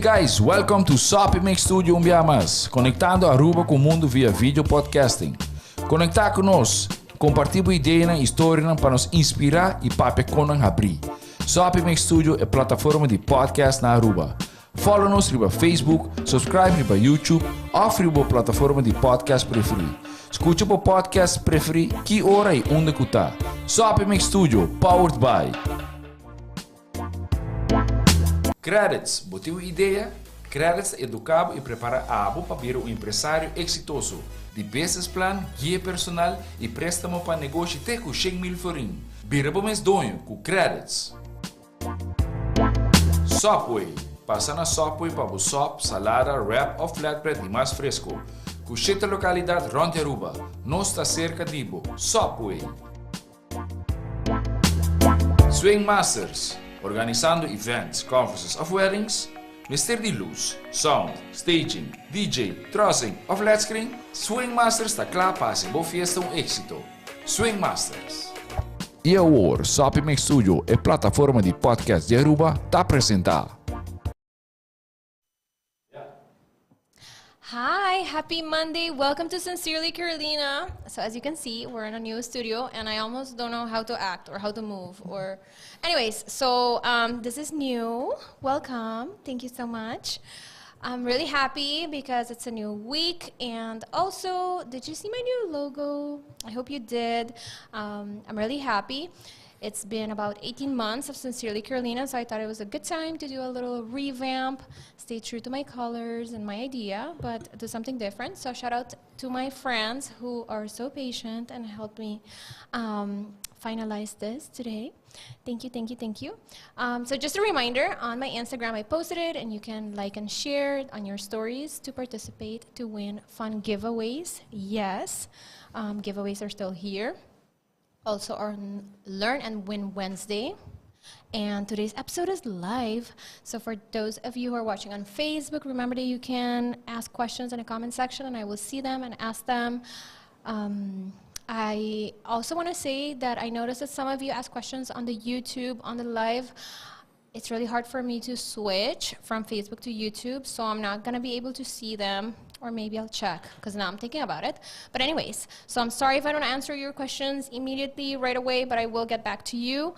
guys, welcome to Soppy Mix Studio un bia mas, conectando Aruba cu mundo via video podcasting. Conecta cu nos, comparti bo ideanan y storianan pa nos inspira y papia con nan habri. Soppy Mix Studio e plataforma di podcast na Aruba. Follow nos riba Facebook, subscribe riba YouTube of riba bo plataforma di podcast preferi. Scucha bo podcast preferi ki ora y unda cu ta. Soppy Mix Studio, powered by. Credits, bo tin un idea? Credits ta educa bo y prepara abo pa bira un empresario exitoso. Di business plan, guia personal y prestamo pa negoshi te cu 100,000 florin. Bira bo mes doño cu Credits. Subway, pasa na Subway pa bo sop, salada, wrap of flatbread di mas fresco. Cu shete localidad rond di Aruba. Nos ta cerca di bo. Subway! Swing Masters, organisando events, conferences of weddings, Mester di luz, sound, staging, DJ, trussing of led screen? Swing Masters ta cla pa haci bo fiesta un exito. Swing Masters. Y awor, Soppy Mix Studio, e plataforma di podcast di Aruba, ta presenta. Hi, happy Monday. Welcome to Sincerely Carolina. So as you can see, we're in a new studio and I almost don't know how to act or how to move or anyways, so this is new. Welcome. Thank you so much. I'm really happy because it's a new week, and also, did you see my new logo? I hope you did. I'm really happy. It's been about 18 months of Sincerely Carolina, so I thought it was a good time to do a little revamp, stay true to my colors and my idea, but do something different. So shout out to my friends who are so patient and helped me finalize this today. Thank you, thank you, thank you. So just a reminder, on my Instagram I posted it, and you can like and share it on your stories to participate to win fun giveaways. Yes, giveaways are still here. Also on Learn and Win Wednesday. And today's episode is live. So for those of you who are watching on Facebook, remember that you can ask questions in the comment section and I will see them and ask them. I also want to say that I noticed that some of you ask questions on the YouTube, on the live. It's really hard for me to switch from Facebook to YouTube, so I'm not going to be able to see them, or maybe I'll check, because now I'm thinking about it. But anyways, so I'm sorry if I don't answer your questions immediately right away, but I will get back to you.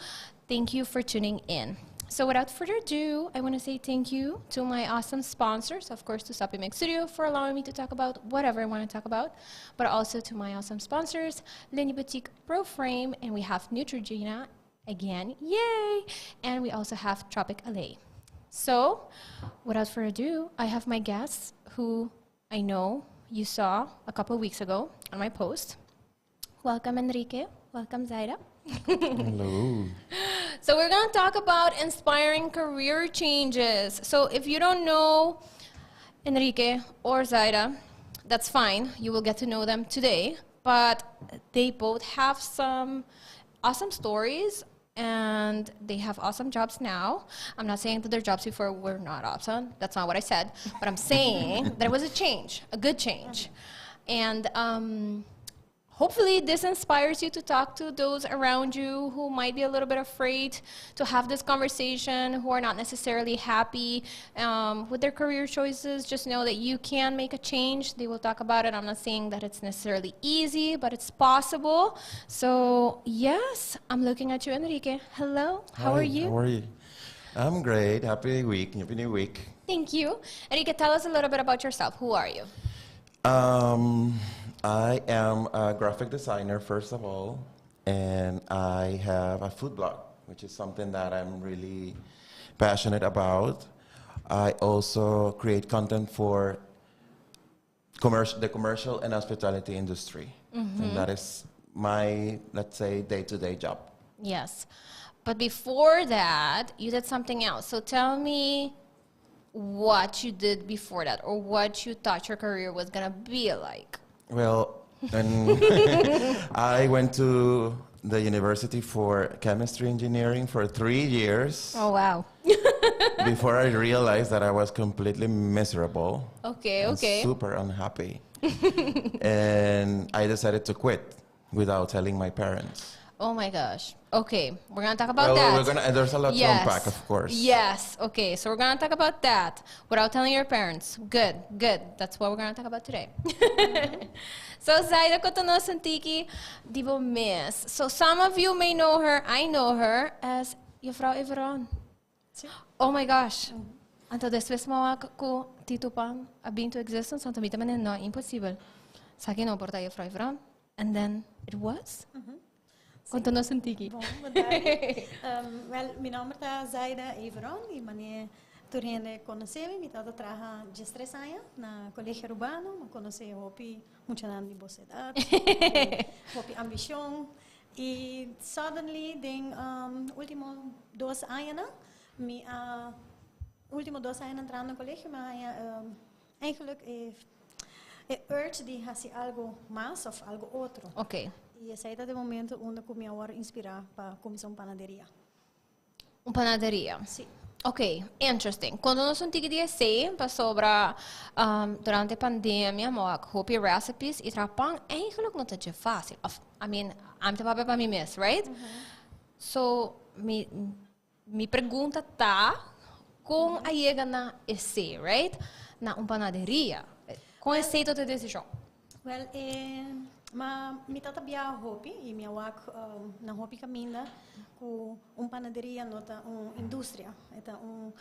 Thank you for tuning in. So without further ado, I want to say thank you to my awesome sponsors, of course, to Soppy Mix Studio for allowing me to talk about whatever I want to talk about, but also to my awesome sponsors, Lindy Boutique, Pro Frame, and we have Neutrogena again, yay! And we also have Tropic LA. So without further ado, I have my guests who I know you saw a couple of weeks ago on my post. Welcome, Enrique. Welcome, Zaida. Hello. So we're going to talk about inspiring career changes. So if you don't know Enrique or Zaida, that's fine. You will get to know them today. But they both have some awesome stories, and they have awesome jobs now. I'm not saying that their jobs before were not awesome. That's not what I said. But I'm saying there was a change, a good change. And hopefully this inspires you to talk to those around you who might be a little bit afraid to have this conversation, who are not necessarily happy with their career choices. Just know that you can make a change. They will talk about it. I'm not saying that it's necessarily easy, but it's possible. So yes, I'm looking at you, Enrique. Hello, how Hi, are you? How are you? I'm great. Happy week. Happy new week. Thank you. Enrique, tell us a little bit about yourself. Who are you? I am a graphic designer, first of all, and I have a food blog, which is something that I'm really passionate about. I also create content for the commercial and hospitality industry. And that is my, let's say, day-to-day job. Yes. But before that, you did something else. So tell me what you did before that, or what you thought your career was going to be like. I went to the university for chemistry engineering for 3 years. Oh, wow. Before I realized that I was completely miserable. And super unhappy. And I decided to quit without telling my parents. Oh my gosh. Okay, we're gonna talk about Well, that. There's a lot to unpack, of course. Yes. Okay, so we're gonna talk about that without telling your parents. Good, good. That's what we're gonna talk about today. So, Zaida, konta nos un tiki di bo mes. So, some of you may know her. I know her as Juffrouw Everon. Oh my gosh. Anto despues m'a wak ku Tito Pan a bin to existence, anto mi tambe no, imposibel. Esaki no por ta Juffrouw Everon. And then it was. Konta nos un tiki. Bon, bon tardi. Wel, mi nomber ta Zaida Everon y manera tur hende conoce mi, mi tabata traha 13 aña na Colegio Arubano, mi conoce hopi muchanan di boso edad, hopi ambicion y suddenly den ultimo 2 aña, mi a ultimo 2 aña entrando na colegio, mi a eigenlijk e urge di haci algo mas of algo otro. Y esey ta e momento unda cu mi a wordo inspira pa cuminsa un panaderia. Un panaderia. Si. Ok, interesting. Konta nos un tiki di esey pasobra durante pandemia, m'a hopi recipes y traha pan eigenlijk no ta facil. Of, I mean, ami ta papia pa mi mes, right? So, mi pregunta ta con a yega na esey, right? Na un panaderia. Con esey ta e decision? Well, ma mi tata biaha hopi y mi a wak na hopi caminda cu un panaderia no ta un industria, ta un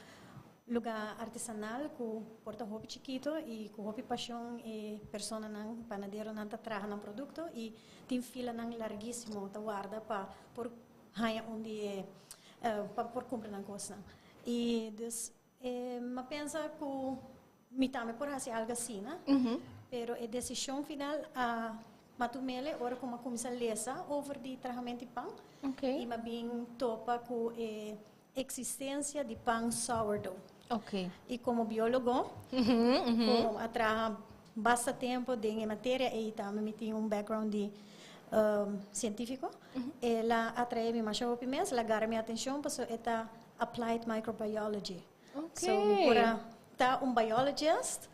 lugar artesanal cu por ta hopi chikito y cu hopi pasion e personanan panaderonan ta traha nan producto y tin filanan larguisimo ta warda pa por haya un di pa por cumpra nan cosnan. Y dus m'a pensa cu mi tambe por haci algo asina, no? Pero e decision final a m'a tum'e ora cu m'a cuminsa lesa over di trahamento di pan. Y m'a bin topa cu e existencia di pan sourdough. Y como biologo, como a traha basta tempo den materia y tambe mi tin un background di cientifico, el a atrae mi mas hopi mes, el a gara mi atencion, paso e ta applied microbiology. So, por ta un biologist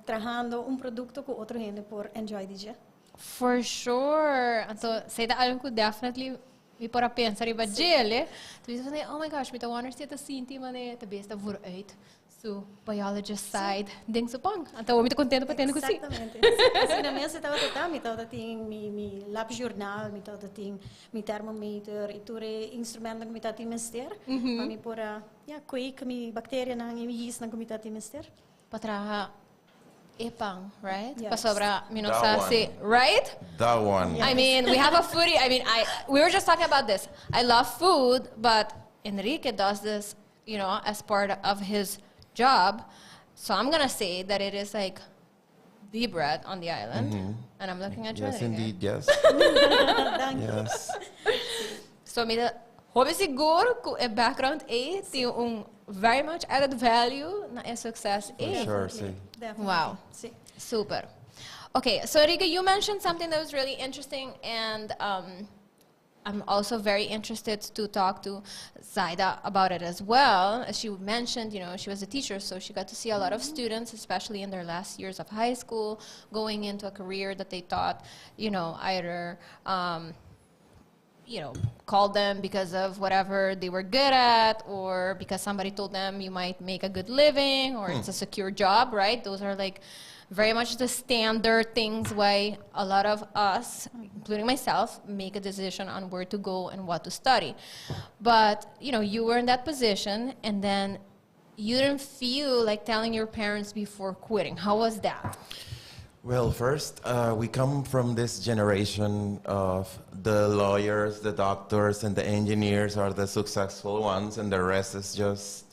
trahando un producto cu otro hende por enjoy di dje. For sure. Anto, esey ta algo cu definitely mi por a pensa riba dje. Tu bisa, oh my gosh, mi ta wonder si ta sinti mane ta besta vooruit su biologist side den su pan. Anto, mi ta contento pa tende cu si. Exactamente. Asina mes tabata ta, mi tabata tin mi lab journal, mi tabata tin mi thermometer y tur e instrumento cu mi tabata tin mester. Pa mi por a, ja, kweek mi bacterianan y mi yeastnan cu mi tabata tin mester. Pa traha e pan, right? Yes. Pasobra mi no That sa one. si, right? That one. I mean, we have a foodie. I mean, I we were just talking about this. I love food, but Enrique does this as part of his job. So I'm gonna say that it is like the bread on the island. And I'm looking at you, Yes, Enrique. indeed, yes. Dank je. Yes. So mi ta hopi sigur cu e background ey tin un very much added value na e success For ey. sure, si. Definitely. Wow. Si. Super. Okay, so Enrique, you mentioned something that was really interesting, and I'm also very interested to talk to Zaida about it as well. As she mentioned, she was a teacher, so she got to see a lot of students, especially in their last years of high school, going into a career that they thought, either called them because of whatever they were good at, or because somebody told them you might make a good living, or it's a secure job, right? Those are like very much the standard things why a lot of us, including myself, make a decision on where to go and what to study. But you were in that position, and then you didn't feel like telling your parents before quitting. How was that? Well, first, we come from this generation of the lawyers, the doctors, and the engineers are the successful ones, and the rest is just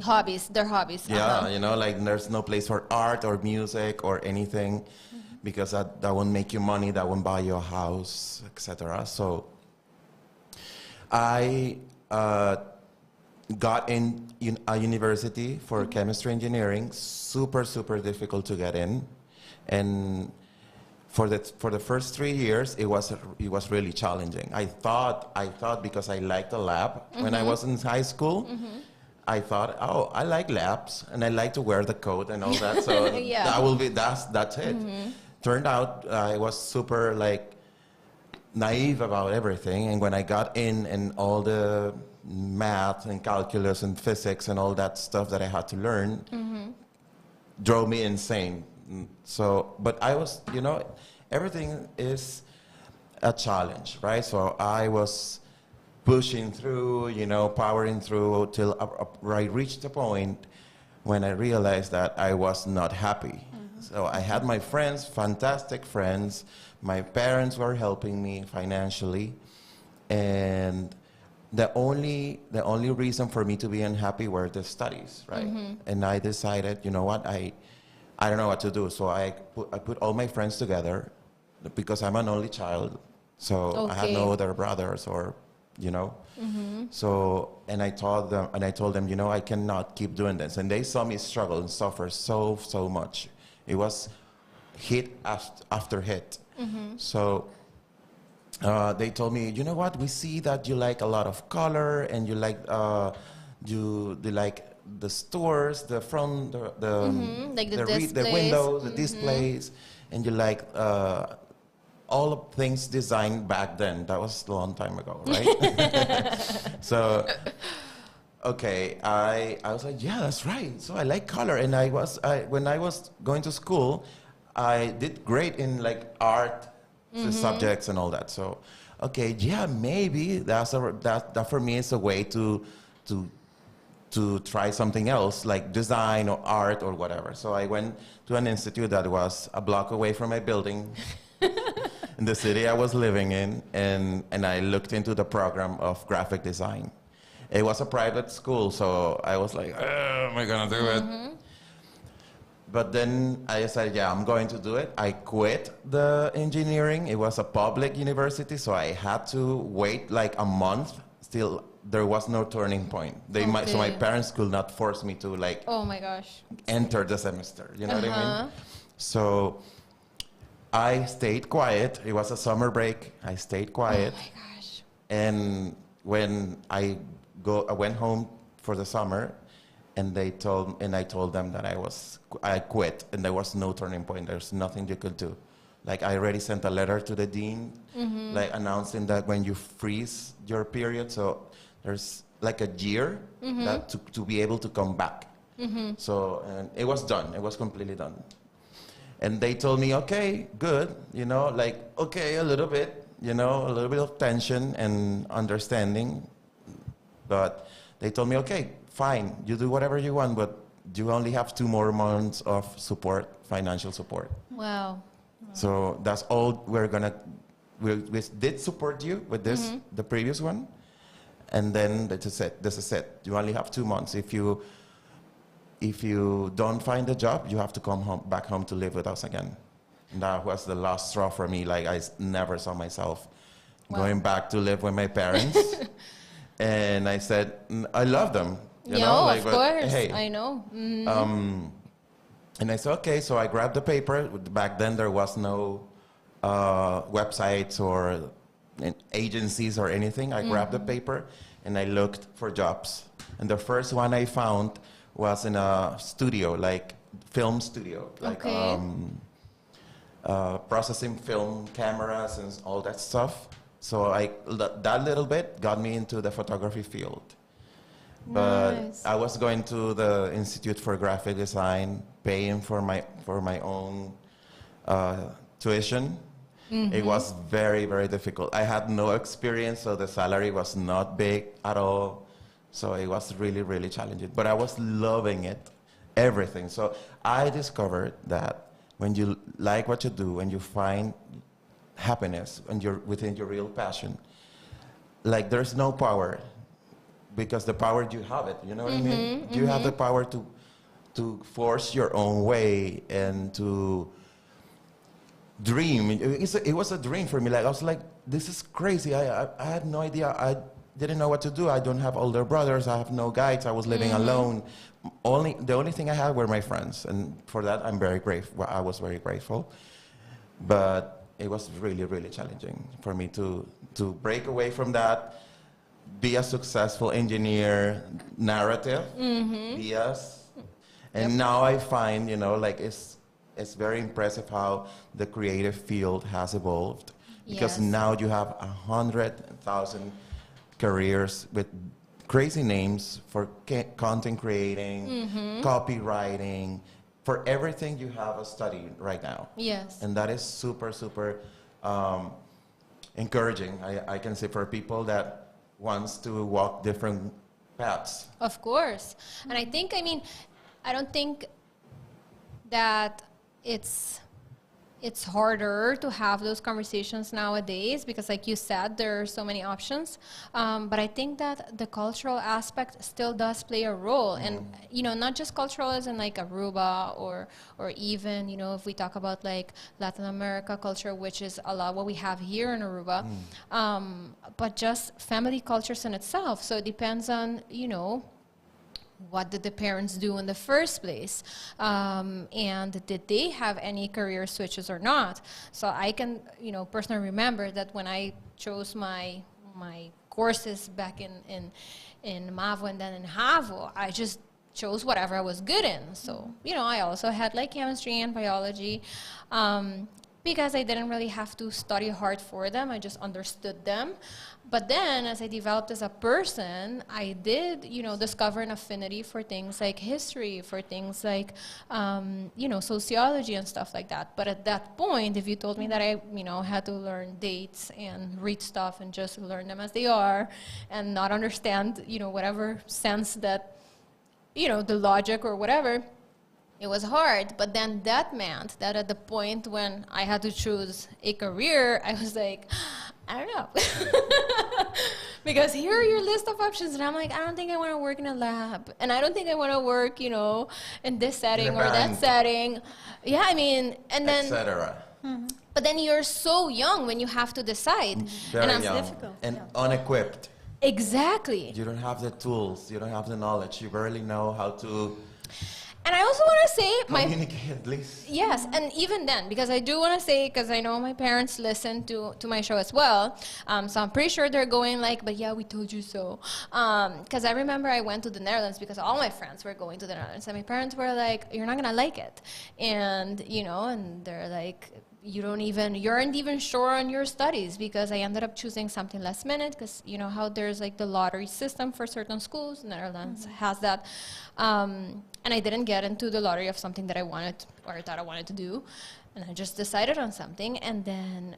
Hobbies, their hobbies. Yeah, like there's no place for art or music or anything because that won't make you money, that won't buy you a house, etc. So I got in a university for chemistry engineering, super, super difficult to get in. And for the first 3 years, it was really challenging. I thought because I liked the lab when I was in high school, I thought, "Oh, I like labs and I like to wear the coat and all that, so that will be that's it." Turned out I was super like Naive about everything. And when I got in and all the math and calculus and physics and all that stuff that I had to learn drove me insane. So, but I was, everything is a challenge, right? So I was pushing through, powering through till I reached the point when I realized that I was not happy. So I had my friends, fantastic friends. My parents were helping me financially, and the only reason for me to be unhappy were the studies, right? And I decided, you know what, I don't know what to do. So I put all my friends together because I'm an only child. So I had no other brothers or. So and I told them and I told them, I cannot keep doing this. And they saw me struggle and suffer so so much. It was hit after hit. So they told me, "You know what? We see that you like a lot of color and you like the stores, the front, the Like the the displays. Windows, the displays, and you like all of things designed back then." That was a long time ago, right? So okay, I was like, "Yeah, that's right." So I like color, and I was I when I was going to school, I did great in like art, the subjects and all that. So, okay, yeah, maybe that's a that that for me is a way to try something else like design or art or whatever. So I went to an institute that was a block away from my building in the city I was living in, and I looked into the program of graphic design. It was a private school, so I was like, "Oh, am I gonna do it?" But then I said, "Yeah, I'm going to do it." I quit the engineering. It was a public university, so I had to wait like a month. Still, there was no turning point. So my parents could not force me to like Oh my gosh. Enter the semester. You know what I mean? So I stayed quiet. It was a summer break. I stayed quiet. Oh my gosh. And when I went home for the summer, and I told them that I quit, and there was no turning point. There's nothing you could do. Like, I already sent a letter to the dean, like announcing that when you freeze your period, so there's like a year that to be able to come back. So and it was done. It was completely done. And they told me, "Okay, good," like, okay, a little bit, a little bit of tension and understanding. But they told me, "Okay, fine, you do whatever you want, but you only have 2 more months of support, financial support. So that's all we're gonna, we did support you with this, the previous one. And then this is it, this is it. You only have 2 months. If you don't find a job, you have to come home, back home to live with us again." And that was the last straw for me. Like, I never saw myself going back to live with my parents. And I said, I love them." You No, know, like, of but, course. hey, I know. And I said, "Okay." So I grabbed the paper. Back then, there was no websites or agencies or anything. I grabbed the paper and I looked for jobs. And the first one I found was in a studio, like film studio, like processing film cameras and all that stuff. So that little bit got me into the photography field. But Nice. I was going to the Institute for Graphic Design, paying for my own tuition. It was very, very difficult. I had no experience, so the salary was not big at all. So it was really, really challenging. But I was loving it, everything. So I discovered that when you like what you do and you find happiness and you're within your real passion, like, there's no power because the power, you have it, you know what I mean? You have the power to force your own way and to dream. It was a dream for me. Like, I was like, "This is crazy." I had no idea. I didn't know what to do. I don't have older brothers. I have no guides. I was living alone. Only the only thing I had were my friends, and for that I'm very grateful. I was very grateful, but it was really, really challenging for me to break away from that, be a successful engineer narrative, BS. And now I find, like, it's very impressive how the creative field has evolved. Because now you have 100,000 careers with crazy names for content creating, copywriting, for everything you have a study right now. And that is super, super encouraging, I can say, for people that wants to walk different paths. Of course. And I think, I mean, I don't think that it's harder to have those conversations nowadays because, like you said, there are so many options, but I think that the cultural aspect still does play a role, and not just cultural as in like Aruba or even if we talk about like Latin America culture, which is a lot what we have here in Aruba, but just family cultures in itself. So it depends on what did the parents do in the first place, and did they have any career switches or not. So I can personally remember that when I chose my courses back in MAVO and then in HAVO, I just chose whatever I was good in. So I also had like chemistry and biology because I didn't really have to study hard for them. I just understood them. But then as I developed as a person, I did discover an affinity for things like history, for things like sociology and stuff like that. But at that point, if you told me that I had to learn dates and read stuff and just learn them as they are and not understand whatever sense that, the logic or whatever, it was hard. But then that meant that at the point when I had to choose a career, I was like, "I don't know." Because here are your list of options, and I'm like, "I don't think I want to work in a lab, and I don't think I want to work in this setting In a or that bank. Setting." Yeah, I mean, and then, Etc. but then you're so young when you have to decide. Very And I'm young Difficult, and yeah. unequipped. Exactly. You don't have the tools. You don't have the knowledge. You barely know how to And I also want to say my communicate at least. Yes, and even then, because I do want to say, because I know my parents listen to my show as well, so I'm pretty sure they're going like, "But yeah, we told you so." Because I remember I went to the Netherlands because all my friends were going to the Netherlands, and my parents were like, "You're not gonna like it," and they're like, You aren't even sure on your studies," because I ended up choosing something last minute because you know how there's like the lottery system for certain schools. Netherlands has that. And I didn't get into the lottery of something that I wanted or thought I wanted to do. And I just decided on something. And then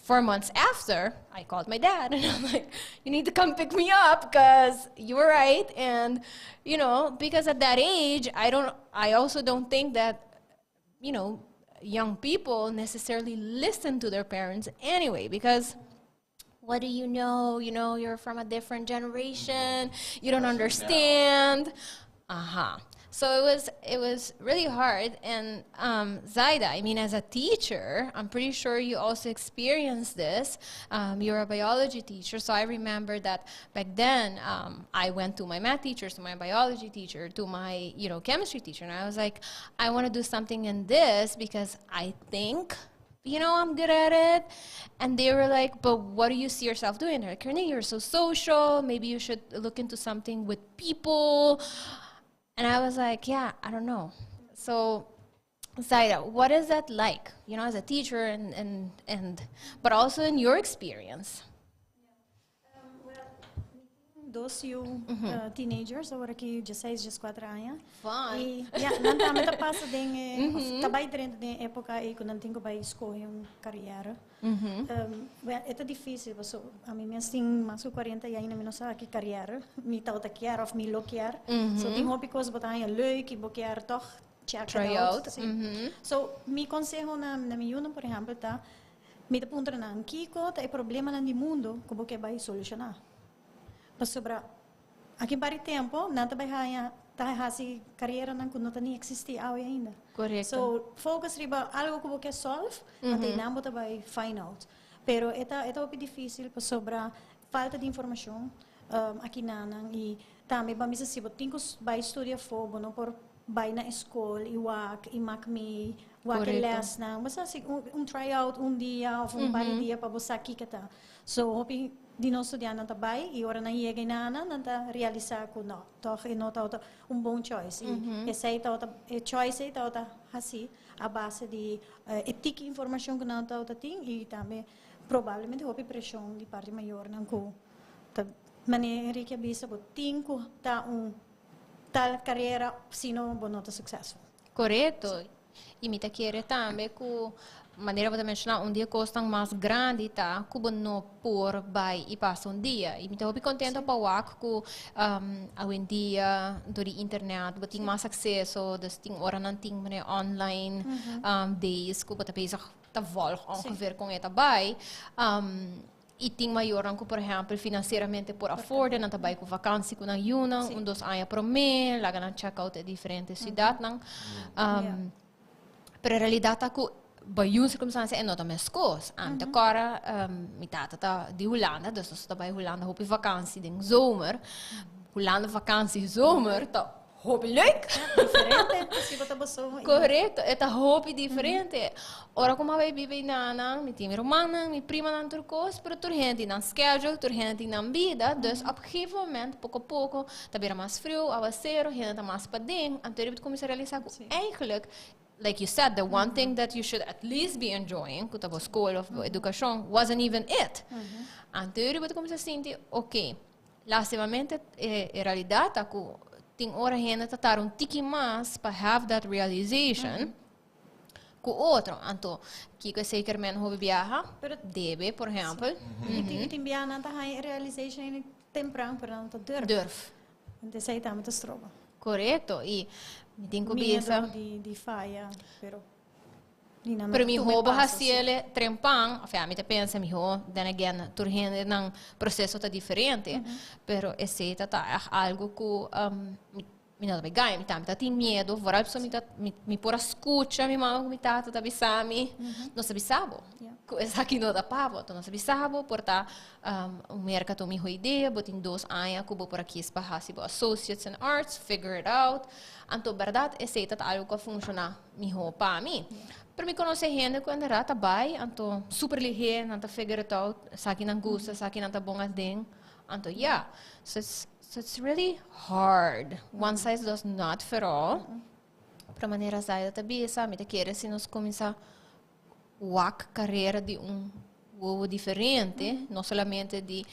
4 months after, I called my dad and I'm like, "You need to come pick me up because you were right." And because at that age, I don't, I also don't think that young people necessarily listen to their parents anyway, because what do you know? You're from a different generation. You don't understand. So it was really hard. And Zaida, I mean, as a teacher, I'm pretty sure you also experienced this. You're a biology teacher, so I remember that back then I went to my math teacher, to my biology teacher, to my chemistry teacher, and I was like, "I want to do something in this because I think I'm good at it." And they were like, "But what do you see yourself doing?" They're like, "Carolina, you're so social. Maybe you should look into something with people." And I was like, "Yeah, I don't know." So, Zaida, what is that like, as a teacher and but also in your experience? Dos yu teenagers, awor aki 16, 14 aña. Fun. E, yeah, nan tambe ta pasa den, ta bai den e époka ei ku nan tin ku bai skohe un karera. Well, e difísil, paso ami mes tin mas ku 40 i ainda mi no sa ki karera mi tabata kier òf mi lo kier. So tin hopi kos bo ta leuk i bo kier toch check Try it out. out. Si. So mi konseho na mi yunan, por ehèmpel, ta mi ta puntra nan kiko ta e problemanan di mundu ku bo ke bai solushoná. Pasobra aki pa tempu, nan ta bai haya ta hasi kareranan ku no ta ni eksistí awe ainda. Korekto. So focus riba algu ku bo ke solve, anto nan bo ta bai find out. Pero e ta hopi difísil pasobra falta di informashon aki nan i tambe ban bisa si bo tin ku bai studia afó, bo no por bai na skol i wak i mak mi. Wak Korekto. Les nan, mas asina, un tryout un dia òf un par di dia pa bo sa kiko ta. So, hopi di nos studiantenan ta bai i ora nan yega einan, nan ta realisá ku no, toch e no ta un bon choice. I esei ta e choice ei ta asina a base di e tiki informashon ku nan ta tin i tambe probablemente hopi preshon di parti mayornan ku ta manera Enrique a bisa, bo tin ku ta un tal karera, sino bo no ta successful. Korekto. I mi ta kere tambe ku manera bo ta menshoná, un dia kosnan mas grandi ta ku bo no por bai i pasa un dia. I mi ta hopi kontentu pa wak ku awendia dor di internet bo tin mas akseso, dus tin oranan tin manera online days ku bo ta bezig ta volg ongeveer kon e ta bai. I tin mayornan ku, por ehèmpel, finansieramente por afford, nan ta bai ku vakansi ku nan yunan, 1, 2 aña promé, laga nan check out e diferente siudatnan. Pero en realidat ta ku bai un sirkunstansia e no ta meskos. Ami ta kòrda, mi tata ta di Hulanda, dus nos ta bai Hulanda hopi vakansi den zomer. Hulanda vakansi zomer ta hopi leuk. Diferente, si bo ta boso. Korekto, e ta hopi diferente. Ora ku mi bai biba einan, mi tin mi rumannan, mi primanan, tur kos, pero tur hende tin nan schedule, tur hende tin nan bida, dus op een gegeven moment, poko poko, ta bira mas friu, awaseru, hende ta mas paden, anto bo ta kuminsá realisá ku eigenlijk, like you said, the one thing that you should at least be enjoying, ku ta bo skol òf edukashon, wasn't even it. Anto bo ta kuminsá sinti, ok, lastimamente, e realidat ta ku tin ora hende ta tarda un tiki mas pa have that realization ku otro. Anto, kiko zeker men hopi biaha, Pero- debe, por ehèmpel, I tin biaha nan ta haña realization tempran, pero nan ta durf. Durf. Anto esei tambe ta stroba. Korekto. I mi tin ku Miedo bisa. di faya, pero ni nan Pero mi tuma hobo paso, hasiele trempan, of ja, mi ta pensa miho, then again, tur hende nan proseso ta diferente, pero esei ta echt algo ku mi no ta gai, mi tambe ta tin miedo, vooral so mi ta mi por a skucha mi mama ku mi tata ta bisami, "Nos a bisabo ku esaki no ta pa bo, nos a bisabo por ta un merka ta un miho idea, bo tin 2 aña ku bo por a kies pa hasi bo associates in arts, figure it out." Anto berdat esei ta algo ku a funshoná miho pa mi. Pero mi konosé hende ku inderdaad ta bai, anto super lihé, nan ta figure it out, sa ki nan gusta, sa ki nan ta bon aden. Anto yeah. So it's really hard. One size does not fit all. Pero manera Zaida ta bisa, mi ta kere si nos kuminsá wak karera di un wowo diferente, no solamente di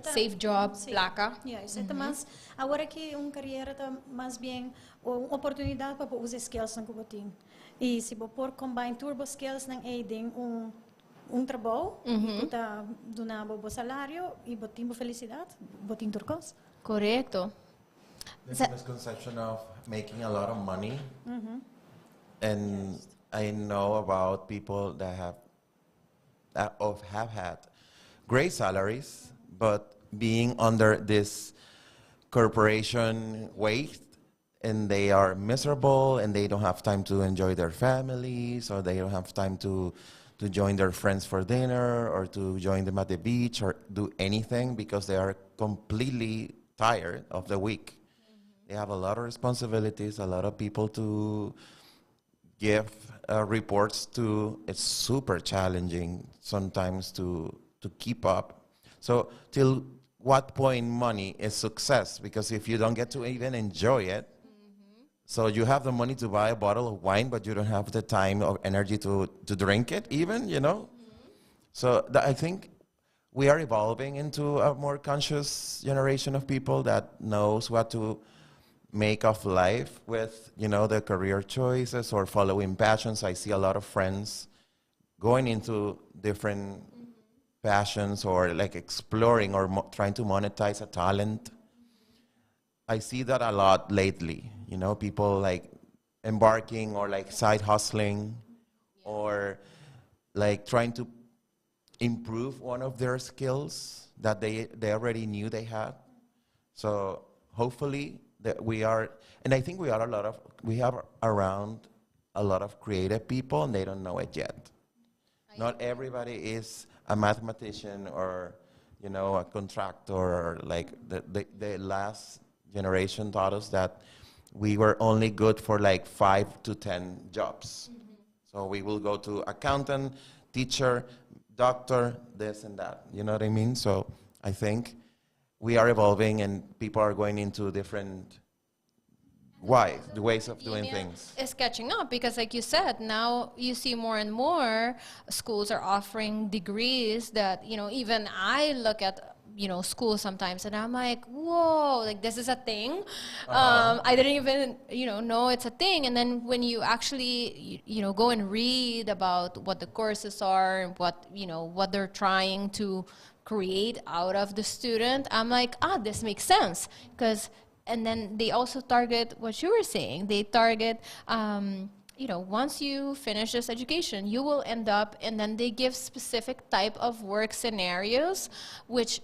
safe job, plaka. Yeah, esei ta mas awor ku un karera ta mas bien un oportunidat pa usa skills nan ku bo tin. I si bo por combine tur bo skills nan ei den un trabou, ku ta duna bo salario i bo tin bo felisidat, bo tin tur kos. Korekto. There's a misconception of making a lot of money. And I know about people that have that of have had great salaries, but being under this corporation weight, and they are miserable and they don't have time to enjoy their families or they don't have time to join their friends for dinner or to join them at the beach or do anything because they are completely tired of the week. They have a lot of responsibilities, a lot of people to give reports to. It's super challenging sometimes to keep up. So till what point money is success? Because if you don't get to even enjoy it, so you have the money to buy a bottle of wine, but you don't have the time or energy to drink it even. So I think we are evolving into a more conscious generation of people that knows what to make of life with the career choices or following passions. I see a lot of friends going into different passions or like exploring or trying to monetize a talent. I see that a lot lately. People like embarking or like side hustling or like trying to improve one of their skills that they already knew they had. So hopefully that we are, and I think we have around a lot of creative people and they don't know it yet. Not everybody is a mathematician or a contractor or like the last generation taught us that we were only good for like 5 to 10 jobs. So we will go to accountant, teacher, doctor, this and that. You know what I mean? So I think we are evolving and people are going into different why the ways of doing things. Is catching up because, like you said, now you see more and more schools are offering degrees that even I look at school sometimes and I'm like, "Whoa, like, this is a thing." I didn't even know it's a thing. And then when you actually go and read about what the courses are and what they're trying to create out of the student, I'm like, "Ah, this makes sense," because and then they also target what you were saying. They target, once you finish this education, you will end up, and then they give specific type of work scenarios, which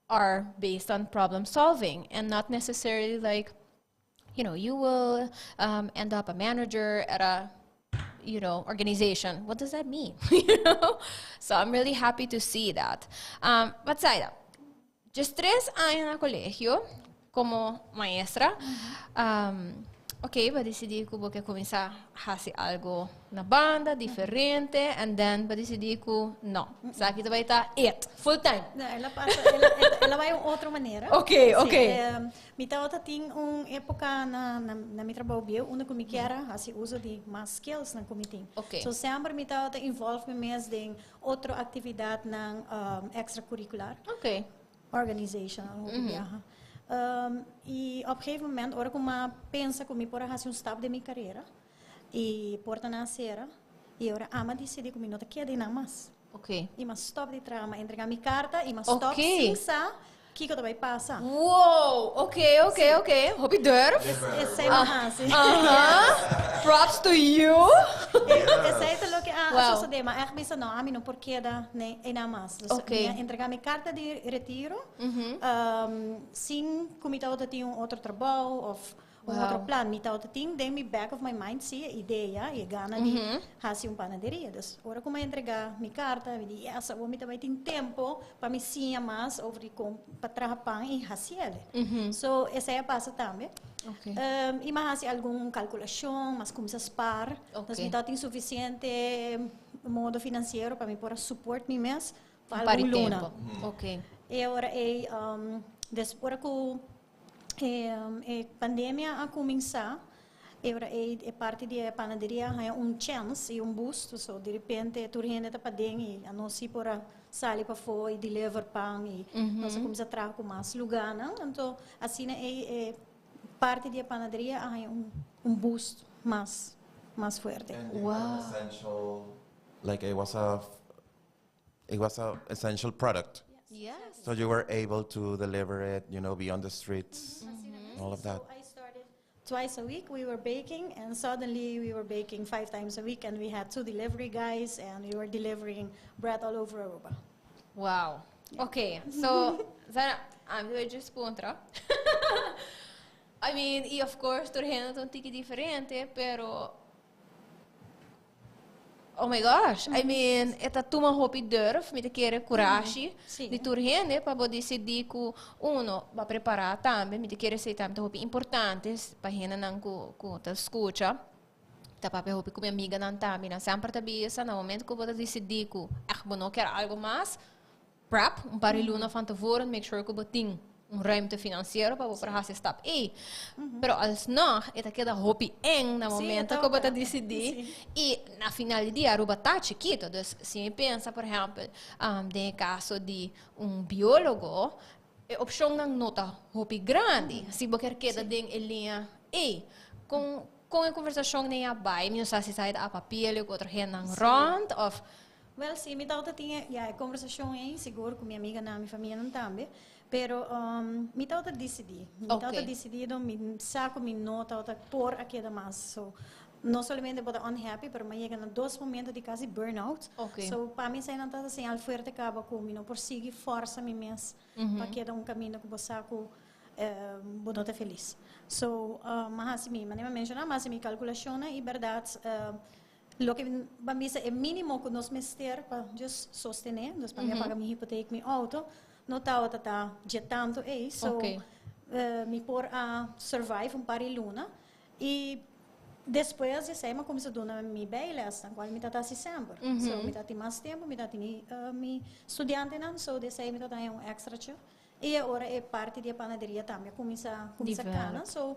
are based on problem solving and not necessarily like, you will end up a manager at a organization. What does that mean? So I'm really happy to see that. But Zaida, just 3 aña na kolegio komo maestra. Ok, bo a disidí ku bo ke kuminsá hasi algu na banda, diferente, and then bo a disidí ku no. Esaki bai ta it, full time. No, el a pasa, el a bai un otro manera. Mi tabata tin un époka na mi trabou bieu, unda ku mi kier a hasi uso di mas skills nan ku mi tin. So semper mi tabata involve mi mes den otro aktividatnan extracurricular. Organizational, hoe mm I op een gegeven moment, ora ku m'a pensa ku mi por hasi un stap den mi karera, i portanan a sera, i ora ami a disidí ku mi no ta keda einan mas. I m'a stop di traha, m'a entregá mi karta i m'a stop sin sa kiko ta bai pasa. Wow, ok. Hopi durf. Esei m'a hasi. Props to you. Esei ta loke a sosodé, ma echt bisa no, ami no por keda einan mas. Dus mi a entregá mi karta di retiro sin ku mi tabata tin un otro trabou òf un otro plan. Mi tabata tin den mi back of my mind si e idea i e gana di hasi un panaderia. Dus ora ku mi a entregá mi karta, mi di, "Yes, awor mi ta bai tin tempu pa mi siña mas over di kon pa traha pan i hasié." So esei a pasa tambe. I m'a hasi algun kalkulashon, m'a kuminsá spar. Dus mi tabata tin sufisiente modo finansiero pa mi por a support mi mes pa Un par di algun luna. Tempu. I ora ei, ora ku e pandemia a kuminsá, i ora ei e parti di e panaderia haña un chance i un boost, so di repente tur hende ta paden i nos sí por a sali pafó i deliver pan i nos a kuminsá traha ku mas lugánan. Anto asina ei e parti di e panaderia a haña un boost mas fuerte. And it was essential, like it was a essential product. So you were able to deliver it, be on the streets, all of that. So I started twice a week. We were baking, and suddenly we were baking five times a week, and we had two delivery guys, and we were delivering bread all over Aruba. Wow. Ok, so, Zara, I'm going to just puntra. I mean, i of course, tur hende ta un tiki diferente, pero oh my gosh, I mean, e ta tuma hopi durf, mi ta kere kurashi di tur hende pa bo disidí ku uno bo a prepará tambe, mi ta kere esei tambe ta hopi importante pa hendenan ku ta skucha. Ta papia hopi ku mi amiganan tambe, nan semper ta bisa na momento ku bo ta disidí ku echt bo no kier algu mas, prep un par di luna van tevoren, make sure ku bo tin un ruimte financiero pa bo por hasi stap ei. Pero alsnog, e ta keda hopi eng na momento ku bo ta disidí. I na final di dia, Aruba ta chikitu. Dus si mi pensa, por ehèmpel, den e kaso di un biólogo, e opshonnan no ta hopi grandi. Si bo kier keda den e liña ei. Kon e konversashon den a bai? Mi no sa si sa a papia ku otro hendenan rònt òf Wel, si, mi tabata tin, ja, e konversashon ei, sigur ku mi amiganan, mi famianan tambe. Pero mi tabata disidí. Mi tabata desidido, mi sa ku mi no tabata por a keda mas. So, no solamente bo ta unhappy, pero m'a yega na dos momento di kasi burnout. So, pa mi eseinan tabata señal fuerte kaba ku mi no por sigui forsa mi mes pa keda un kaminda ku bo sa ku bo no ta felis. So, m'a hasi mi, manera m'a menshoná, m'a hasi mi kalkulashonnan i bèrdat, loke ban bisa e mínimo ku nos mester pa just sostené, dus pa mi paga mi hipotek, mi outo, no tabata ta dje tantu ei. So, mi por a survive un par di luna. I Despues di esei mi a kuminsá duna mi bijlesnan, kual mi ta hasi semper. So mi ta tin mas tempu, mi ta tin mi studiantenan, so di esei mi ta haña un èkstrachi. I awor e parti di e panaderia tambe a kuminsá kana. So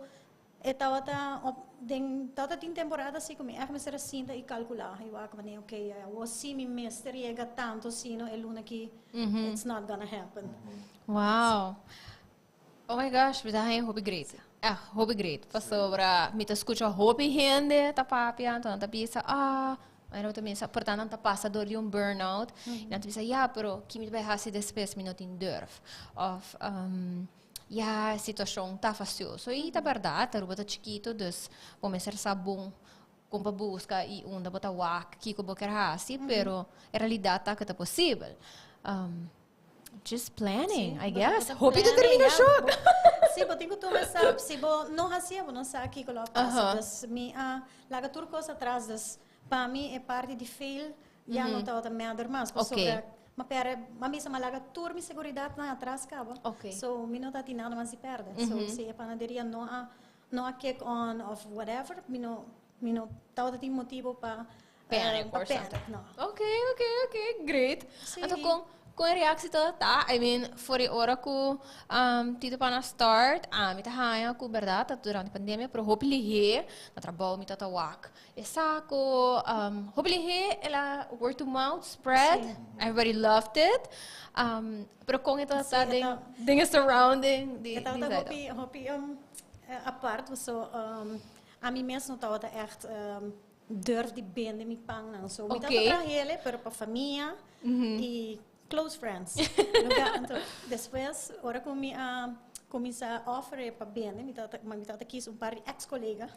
e tabata op den tabata tin temporada si ku mi ègt mester a sinta i kalkulá i wak manera okay awor si mi mester yega tantu sino e luna aki it's not gonna happen. Wow. Oh my gosh, mi ta haña hopi great. Echt, hopi great. Pasobra mi ta skucha hopi hende ta papia, anto nan ta bisa, ah, mi ta bisa, por ta nan ta pasa dor di un burnout. I nan ta bisa, ya, pero ki mi ta bai hasi despues? Mi no tin durf. Of, ya, e situashon ta fastioso. I ta bèrdat, Aruba ta chikito, dus bo mester sa bon kon pa buska i unda bo ta wak kiko bo kier hasi, pero e realidat ta ku ta posibel. Just planning, I guess. Hopi determinashon. Si, bo tin ku tuma stap. Si bo no hasié, bo no sa kiko lo a pasa. Dus mi a laga tur kos atras. Dus pa mi e parti di fail ya no tabata matter mas. Pasobra mi a pèrdè, mi a bisa mi a laga tur mi seguridatnan atras kaba. So mi no ta tin nada mas di pèrdè. So si e panaderia no a kick on of whatever, mi no tabata tin motibu pa panic pa or something. Panic, no. Ok, great. Anto kon e reactie ta? I mean, for e ora ku Tito Pan a start, ami ta haña ku berdad ta durante pandemia, pero hopi lihé na trabou mi tata wak e sako, hopi lihé el a word to mouth spread, everybody loved it. Pero kon e ta den e surrounding di E tabata di hopi hopi apart, so ami mes no tabata echt durf di bende mi pannan. So mi tabata trahele, pero pa famia i close friends. Lugar, anto, despues, ora ku mi a kuminsá offer pa bende, mi tabata kies un par di ex-kolega.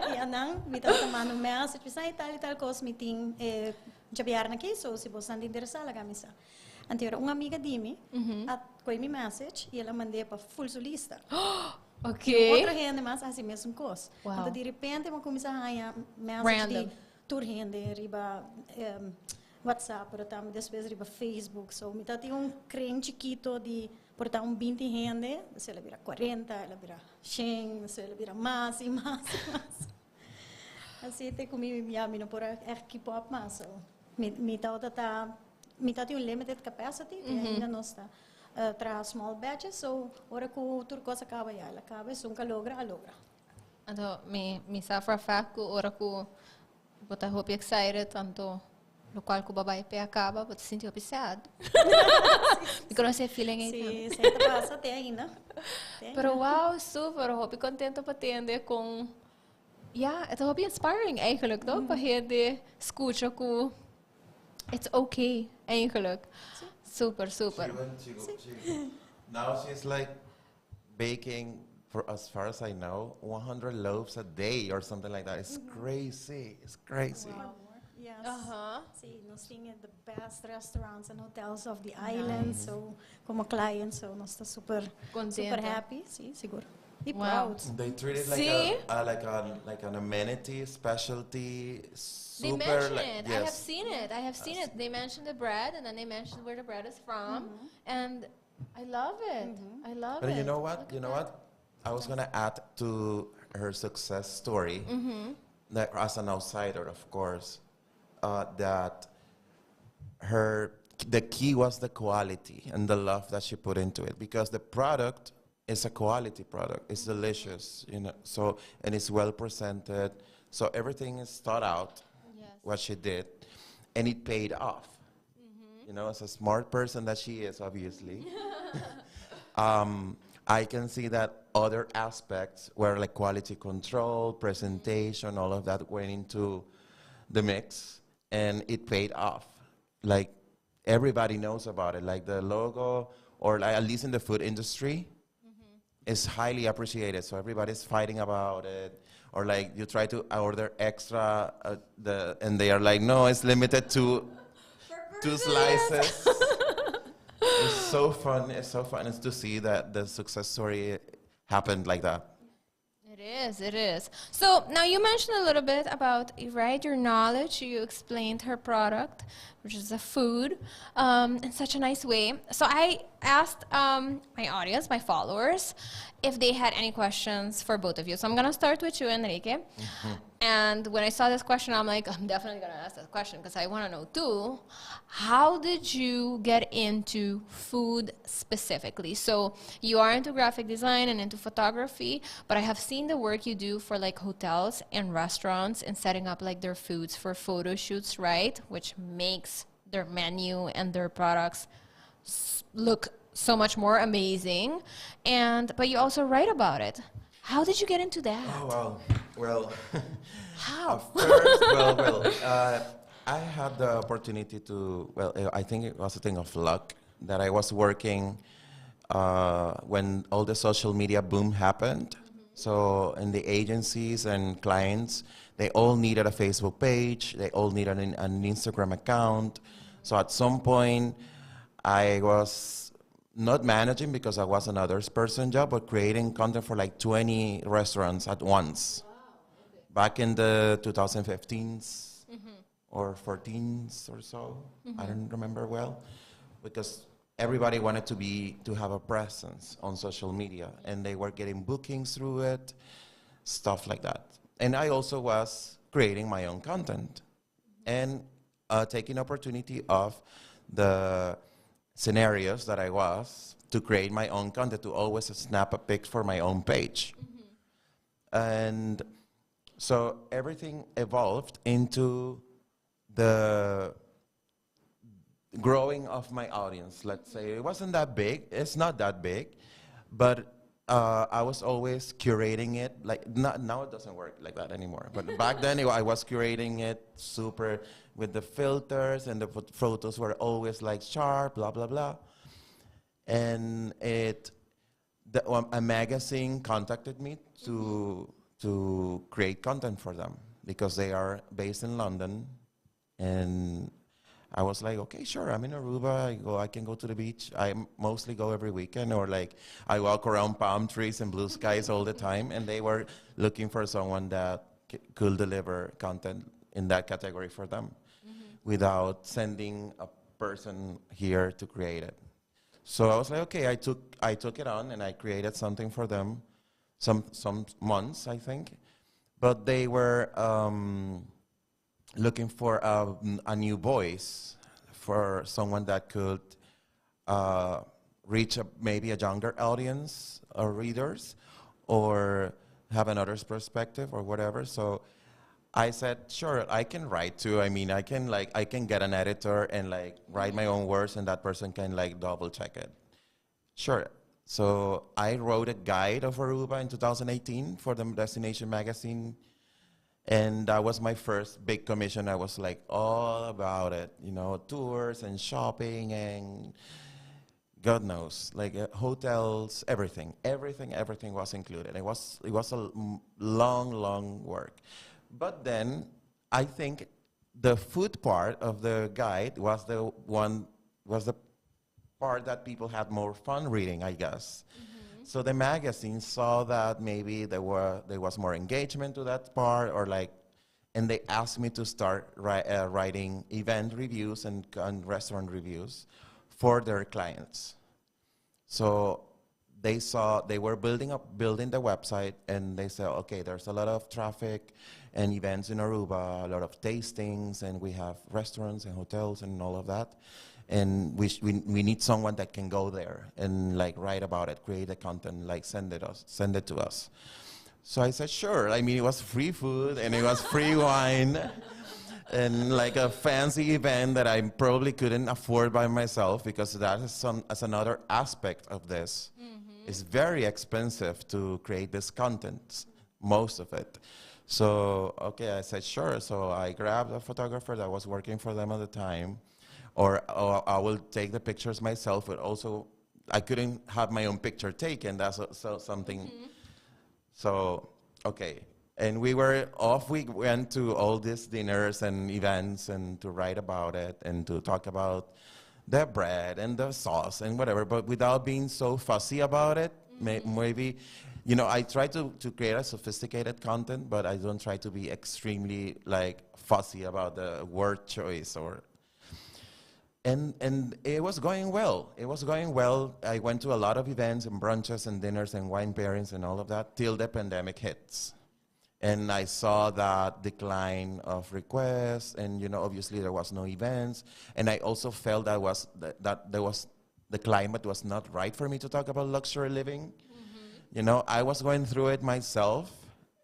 I anan, mi tabata manda un message, bisa, "Ay, tal i tal kos mi tin djabièrnè aki, so si bo ta interesá, laga mi sa." Anto, ora un amiga di mi, a koi mi message i el a mand'é pa full su lista. Otro hende mas hasi mesun kos. Anto, di repente, mi kuminsá haña message Random. Di tur hende riba WhatsApp, pero tambe despues riba Facebook. So, mi tabatin un kring chikito di por ta un 20 hende, el a bira 40, el a bira 100, el a bira mas i mas i mas. Asina te ku mi, ya, mi no por echt keep up mas. So, mi tabatin un limited capacity, mm ainda nos ta traha small batches, so ora ku tur kos a kaba ya, el a kaba, esun ku a logra, a logra. Anto, mi sa for a fact ku ora ku bo ta hopi excited, anto lo kual ku bo a bai pe a kaba, bo ta sinti hopi sad. Mi konosé e feeling ei tambe. Si, ta pasa te ainda. Te Pero ainda. Wow, super, hopi contento pa tende kon, ja, het is hopi inspiring eigenlijk, toch? Pa hende skucha ku it's okay, eigenlijk. Super, super. She went, she, go, she, now she's like baking, for as far as I know, 100 loaves a day or something like that. It's crazy. It's crazy. Or more. Yes. Si, nos tin the best restaurants and hotels of the island, so komo client, so nos ta super Kontento. Super happy, si, sigur. I proud. They treat it like an amenity, specialty, They super. mention Like, it. I have Yes. seen it. I have seen it. They mentioned the bread and then they mentioned where the bread is from. And I love it. I love But it. you know what? Look You at know that. what? I was gonna add to her success story that as an outsider, of course, that her the key was the quality and the love that she put into it because the product is a quality product. It's delicious. So and it's well presented. So everything is thought out. What she did, and it paid off. As a smart person that she is, obviously. I can see that other aspects where like quality control, presentation, all of that went into the mix and it paid off. Like everybody knows about it. Like the logo, or like, at least in the food industry, is highly appreciated. So everybody's fighting about it. Or like you try to order extra, and they are like, "No, it's limited to two slices." It's so fun. It's so fun. It's to see that the success story happened like that. It It is, it is. So now you mentioned a little bit about, right, your knowledge. You explained her product, which is a food, in such a nice way. So I asked my audience, my followers, if they had any questions for both of you. So I'm gonna start with you, Enrique. And when I saw this question, I'm like, I'm definitely gonna ask that question because I wanna know too. How did you get into food specifically? So you are into graphic design and into photography, but I have seen the work you do for like hotels and restaurants and setting up like their foods for photo shoots, right? Which makes their menu and their products look so much more amazing. And but you also write about it. How did you get into that? Oh, well, well. How? First, well, I had the opportunity to, well, I think it was a thing of luck that I was working when all the social media boom happened. So in the agencies and clients, they all needed a Facebook page. They all needed an Instagram account. So at some point, I was not managing because I was another person job, but creating content for like 20 restaurants at once. Wow, okay. Back in the 2015s or 14s or so, I don't remember well, because everybody wanted to have a presence on social media, and they were getting bookings through it, stuff like that. And I also was creating my own content and taking opportunity of the scenarios that I was to create my own content, to always snap a pic for my own page. And so everything evolved into the growing of my audience, let's say. It wasn't that big, it's not that big, but I was always curating it. Like, not, now it doesn't work like that anymore. But back then, I was curating it super with the filters, and the photos were always like sharp, blah, blah, blah. And a magazine contacted me to create content for them because they are based in London. And I was like, okay, sure, I'm in Aruba. I can go to the beach. I mostly go every weekend, or I walk around palm trees and blue skies all the time. And they were looking for someone that could deliver content in that category for them without sending a person here to create it. So I was like, okay, I took it on and I created something for them, some months, I think. But they were looking for a new voice, for someone that could reach maybe a younger audience or readers, or have another's perspective. So I said, sure, I can write too. I can get an editor and write my own words, and that person can double check it. Sure. So I wrote a guide of Aruba in 2018 for the Destination Magazine. And that was my first big commission. I was all about it, tours and shopping and God knows, hotels, everything, everything, everything was included. It was a long, long work. But then I think the food part of the guide was the one, was the part that people had more fun reading, I guess. So the magazine saw that maybe there was more engagement to that part, and they asked me to start writing event reviews and restaurant reviews for their clients. So they saw they were building the website, and they said, okay, there's a lot of traffic and events in Aruba, a lot of tastings, and we have restaurants and hotels and all of that. And we need someone that can go there and write about it, create the content, send it to us. So I said, sure. It was free food and it was free wine and a fancy event that I probably couldn't afford by myself, because that is another aspect of this. It's very expensive to create this content, most of it. I said, sure. So I grabbed a photographer that was working for them at the time, or I will take the pictures myself, but also I couldn't have my own picture taken. That's something. And we were off. We went to all these dinners and events and to write about it and to talk about the bread and the sauce and whatever, but without being so fussy about it. Maybe I try to create a sophisticated content, but I don't try to be extremely, like, fussy about the word choice or and it was going well. It was going well. I went to a lot of events and brunches and dinners and wine pairings and all of that till the pandemic hits. And I saw that decline of requests, and obviously there was no events. And I also felt that there was the climate was not right for me to talk about luxury living. I was going through it myself,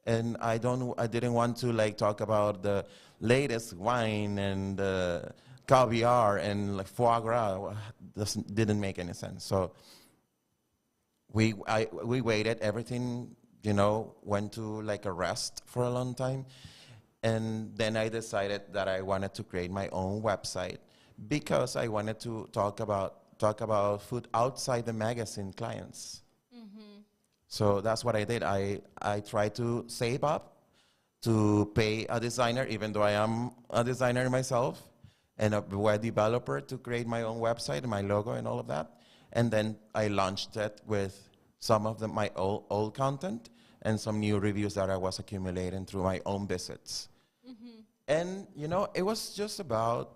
and I didn't want to, like, talk about the latest wine and the caviar and, like, foie gras. Doesn't didn't make any sense. So we waited. Everything went to, like, a rest for a long time, and then I decided that I wanted to create my own website because I wanted to talk about food outside the magazine clients. So that's what I did. I tried to save up to pay a designer, even though I am a designer myself, and a web developer to create my own website and my logo and all of that. And then I launched it with some of my old content and some new reviews that I was accumulating through my own visits. And it was just about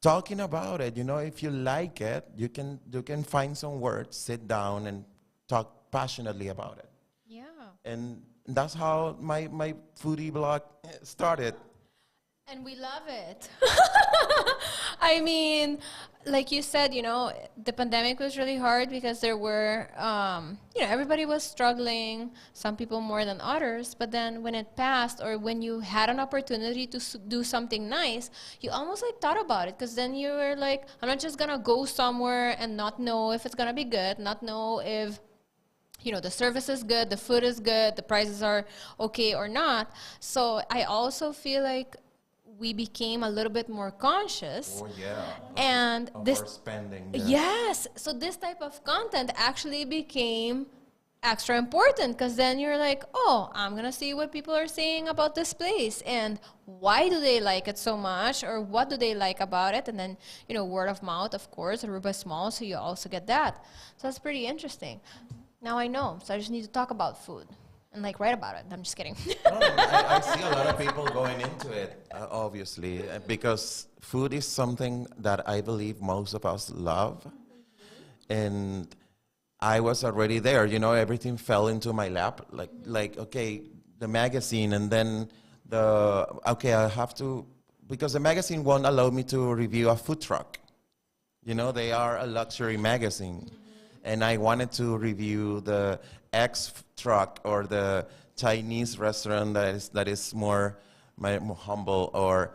talking about it. If you like it, you can find some words, sit down and talk passionately about it. And that's how my foodie blog started. And we love it. I mean, like you said, the pandemic was really hard because there were, everybody was struggling, some people more than others. But then when it passed, or when you had an opportunity to do something nice, you almost, like, thought about it because then you were like, "I'm not just gonna go somewhere and not know if it's gonna be good, not know if the service is good, the food is good, the prices are okay or not." So I also feel like we became a little bit more conscious. And Of this our spending. Yes. So this type of content actually became extra important because then you're like, "Oh, I'm gonna see what people are saying about this place and why do they like it so much or what do they like about it?" And then, word of mouth, of course. Aruba is small, so you also get that. So that's pretty interesting. Now I know. So I just need to talk about food and, like, write about it. I'm just kidding. No, I see a lot of people going into it, obviously, because food is something that I believe most of us love. And I was already there, everything fell into my lap. Like, okay, the magazine, and then okay, I have to, because the magazine won't allow me to review a food truck. They are a luxury magazine. And I wanted to review the X truck or the Chinese restaurant that is more humble or,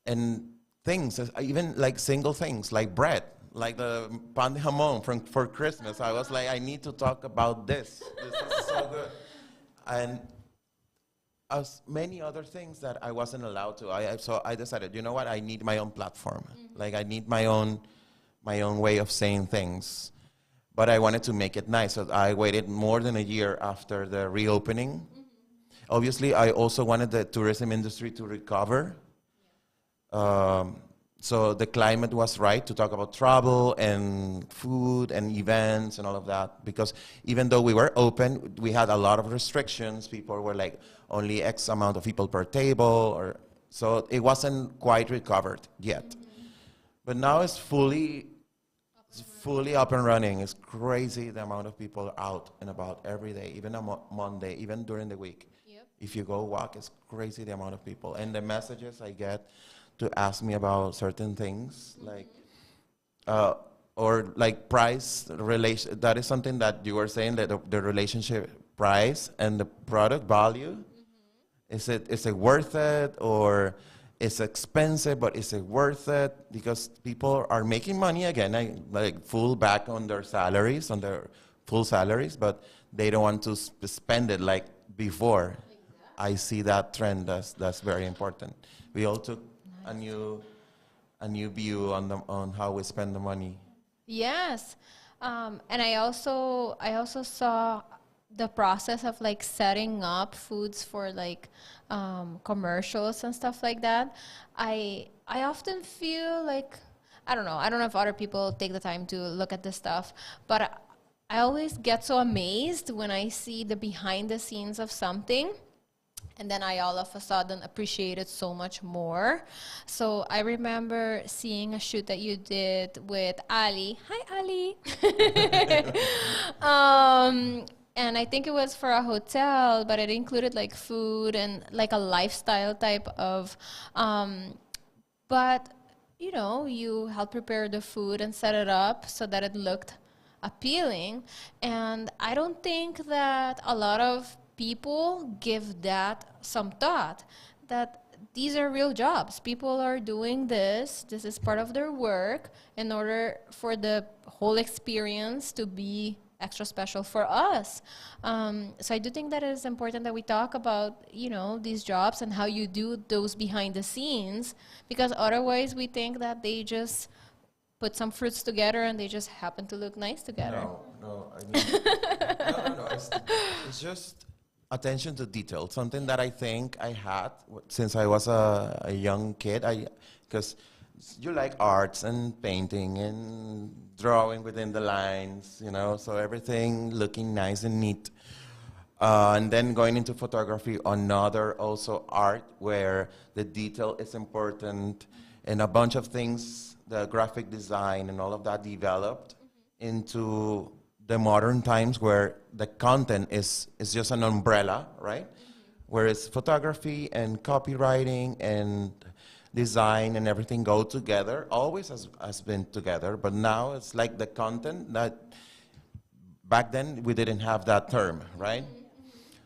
and things, even like single things like bread, like the pan de jamón for Christmas. I was like, "I need to talk about this. This is so good." And as many other things that I wasn't allowed to. So I decided, you know what? I need my own platform. Like, I need my own way of saying things. But I wanted to make it nice. So I waited more than a year after the reopening. Obviously, I also wanted the tourism industry to recover. So the climate was right to talk about travel and food and events and all of that. Because even though we were open, we had a lot of restrictions. People were like only X amount of people per table, or so it wasn't quite recovered yet. But now it's fully up and running. It's crazy the amount of people out and about every day, even on Monday, even during the week. If you go walk, it's crazy the amount of people. And the messages I get to ask me about certain things, like, or like price relation. That is something that you were saying, that the relationship price and the product value. Is it worth it, or it's expensive, but is it worth it? Because people are making money again, like full back on their salaries, on their full salaries, but they don't want to spend it like before. I see that trend. That's very important. We all took a new view on how we spend the money. Yes, and I also saw the process of, like, setting up foods for, like, commercials and stuff like that. I often feel like, I don't know, I don't know if other people take the time to look at this stuff, but I always get so amazed when I see the behind the scenes of something. And then I all of a sudden appreciate it so much more. So I remember seeing a shoot that you did with Ali. Hi, Ali. And I think it was for a hotel, but it included like food and like a lifestyle type of. But you helped prepare the food and set it up so that it looked appealing. And I don't think that a lot of people give that some thought, that these are real jobs. People are doing this. This is part of their work in order for the whole experience to be extra special for us. So I do think that it is important that we talk about these jobs and how you do those behind the scenes, because otherwise we think that they just put some fruits together and they just happen to look nice together. No, I mean, no. It's just attention to detail. Something that I think I had since I was a young kid. I because you like arts and painting and drawing within the lines. So everything looking nice and neat. And then going into photography, another also art where the detail is important, and a bunch of things, the graphic design and all of that developed into the modern times where the content is just an umbrella, right? Whereas photography and copywriting and design and everything go together, always has been together, but now it's like the content that back then we didn't have that term, right?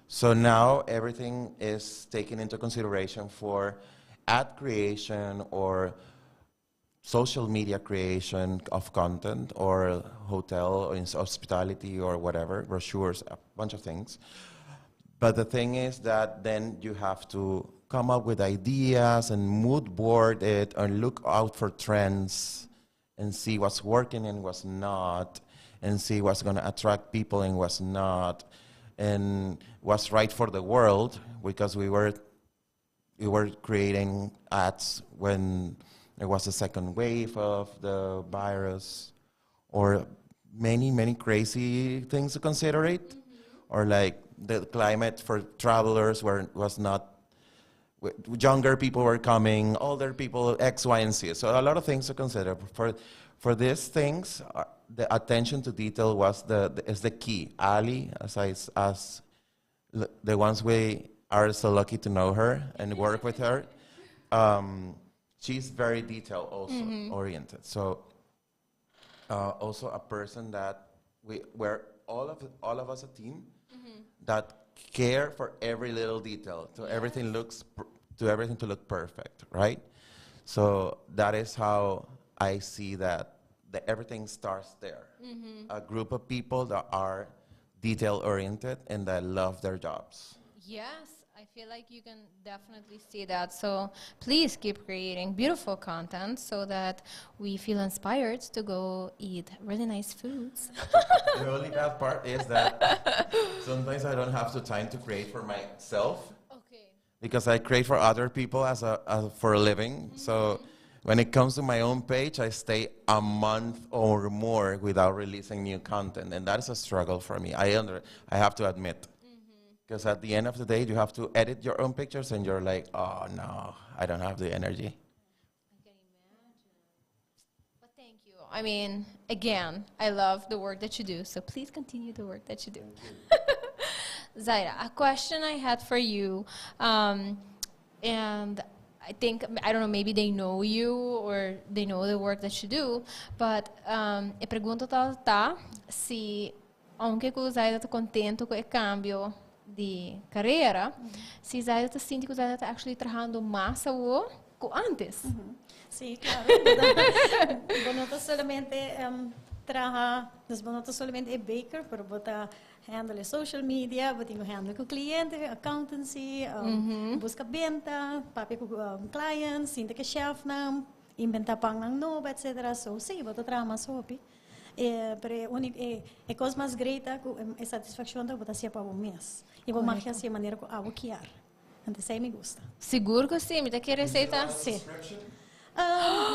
So now everything is taken into consideration for ad creation or social media creation of content or hotel or in hospitality or whatever, brochures, a bunch of things. But the thing is that then you have to come up with ideas and mood board it and look out for trends and see what's working and what's not and see what's going to attract people and what's not and what's right for the world, because we were creating ads when there was a second wave of the virus or many, many crazy things to consider it, or like the climate for travelers where was not, younger people were coming, older people, X, Y, and Z. So a lot of things to consider. For these things, the attention to detail is the key. Ali, as the ones we are so lucky to know her and work with her, she's very detail also oriented. So also a person that we're all of us a team that care for every little detail, so everything looks to everything to look perfect, right? So that is how I see that everything starts there. A group of people that are detail oriented and that love their jobs. Yes, I feel like you can definitely see that. So please keep creating beautiful content so that we feel inspired to go eat really nice foods. The only bad part is that sometimes I don't have the time to create for myself because I create for other people as for a living. So when it comes to my own page, I stay a month or more without releasing new content, and that is a struggle for me. I have to admit. Because at the end of the day, you have to edit your own pictures, and you're like, "Oh no, I don't have the energy." I can imagine. But thank you. I mean, again, I love the work that you do. So please continue the work that you do. Zaida, a question I had for you, and I think, I don't know, maybe they know you or they know the work that you do, but e pregunta ta si, aunke ku Zaida ta kontentu ku e kambio di karera, si Zaida ta sinti ku Zaida ta actually trahando mas ku antes. Si, klaro. Bo no ta solamente traha, dus bo no ta solamente e baker, pero bo ta handle social media, bo tin ku handle ku kliente, accountancy, buska benta, papia ku clients, sinta ku chef nan, inventá pan nan nobo, etc. So, si, bo ta traha mas hopi. Pero e úniko e kos mas great ku e satisfakshon di bo ta hasi pa bo mes. I bo magia asina manera ku abo ke. Anto, esei mi gusta. Sigur ku si, mi ta kere reseta. Si.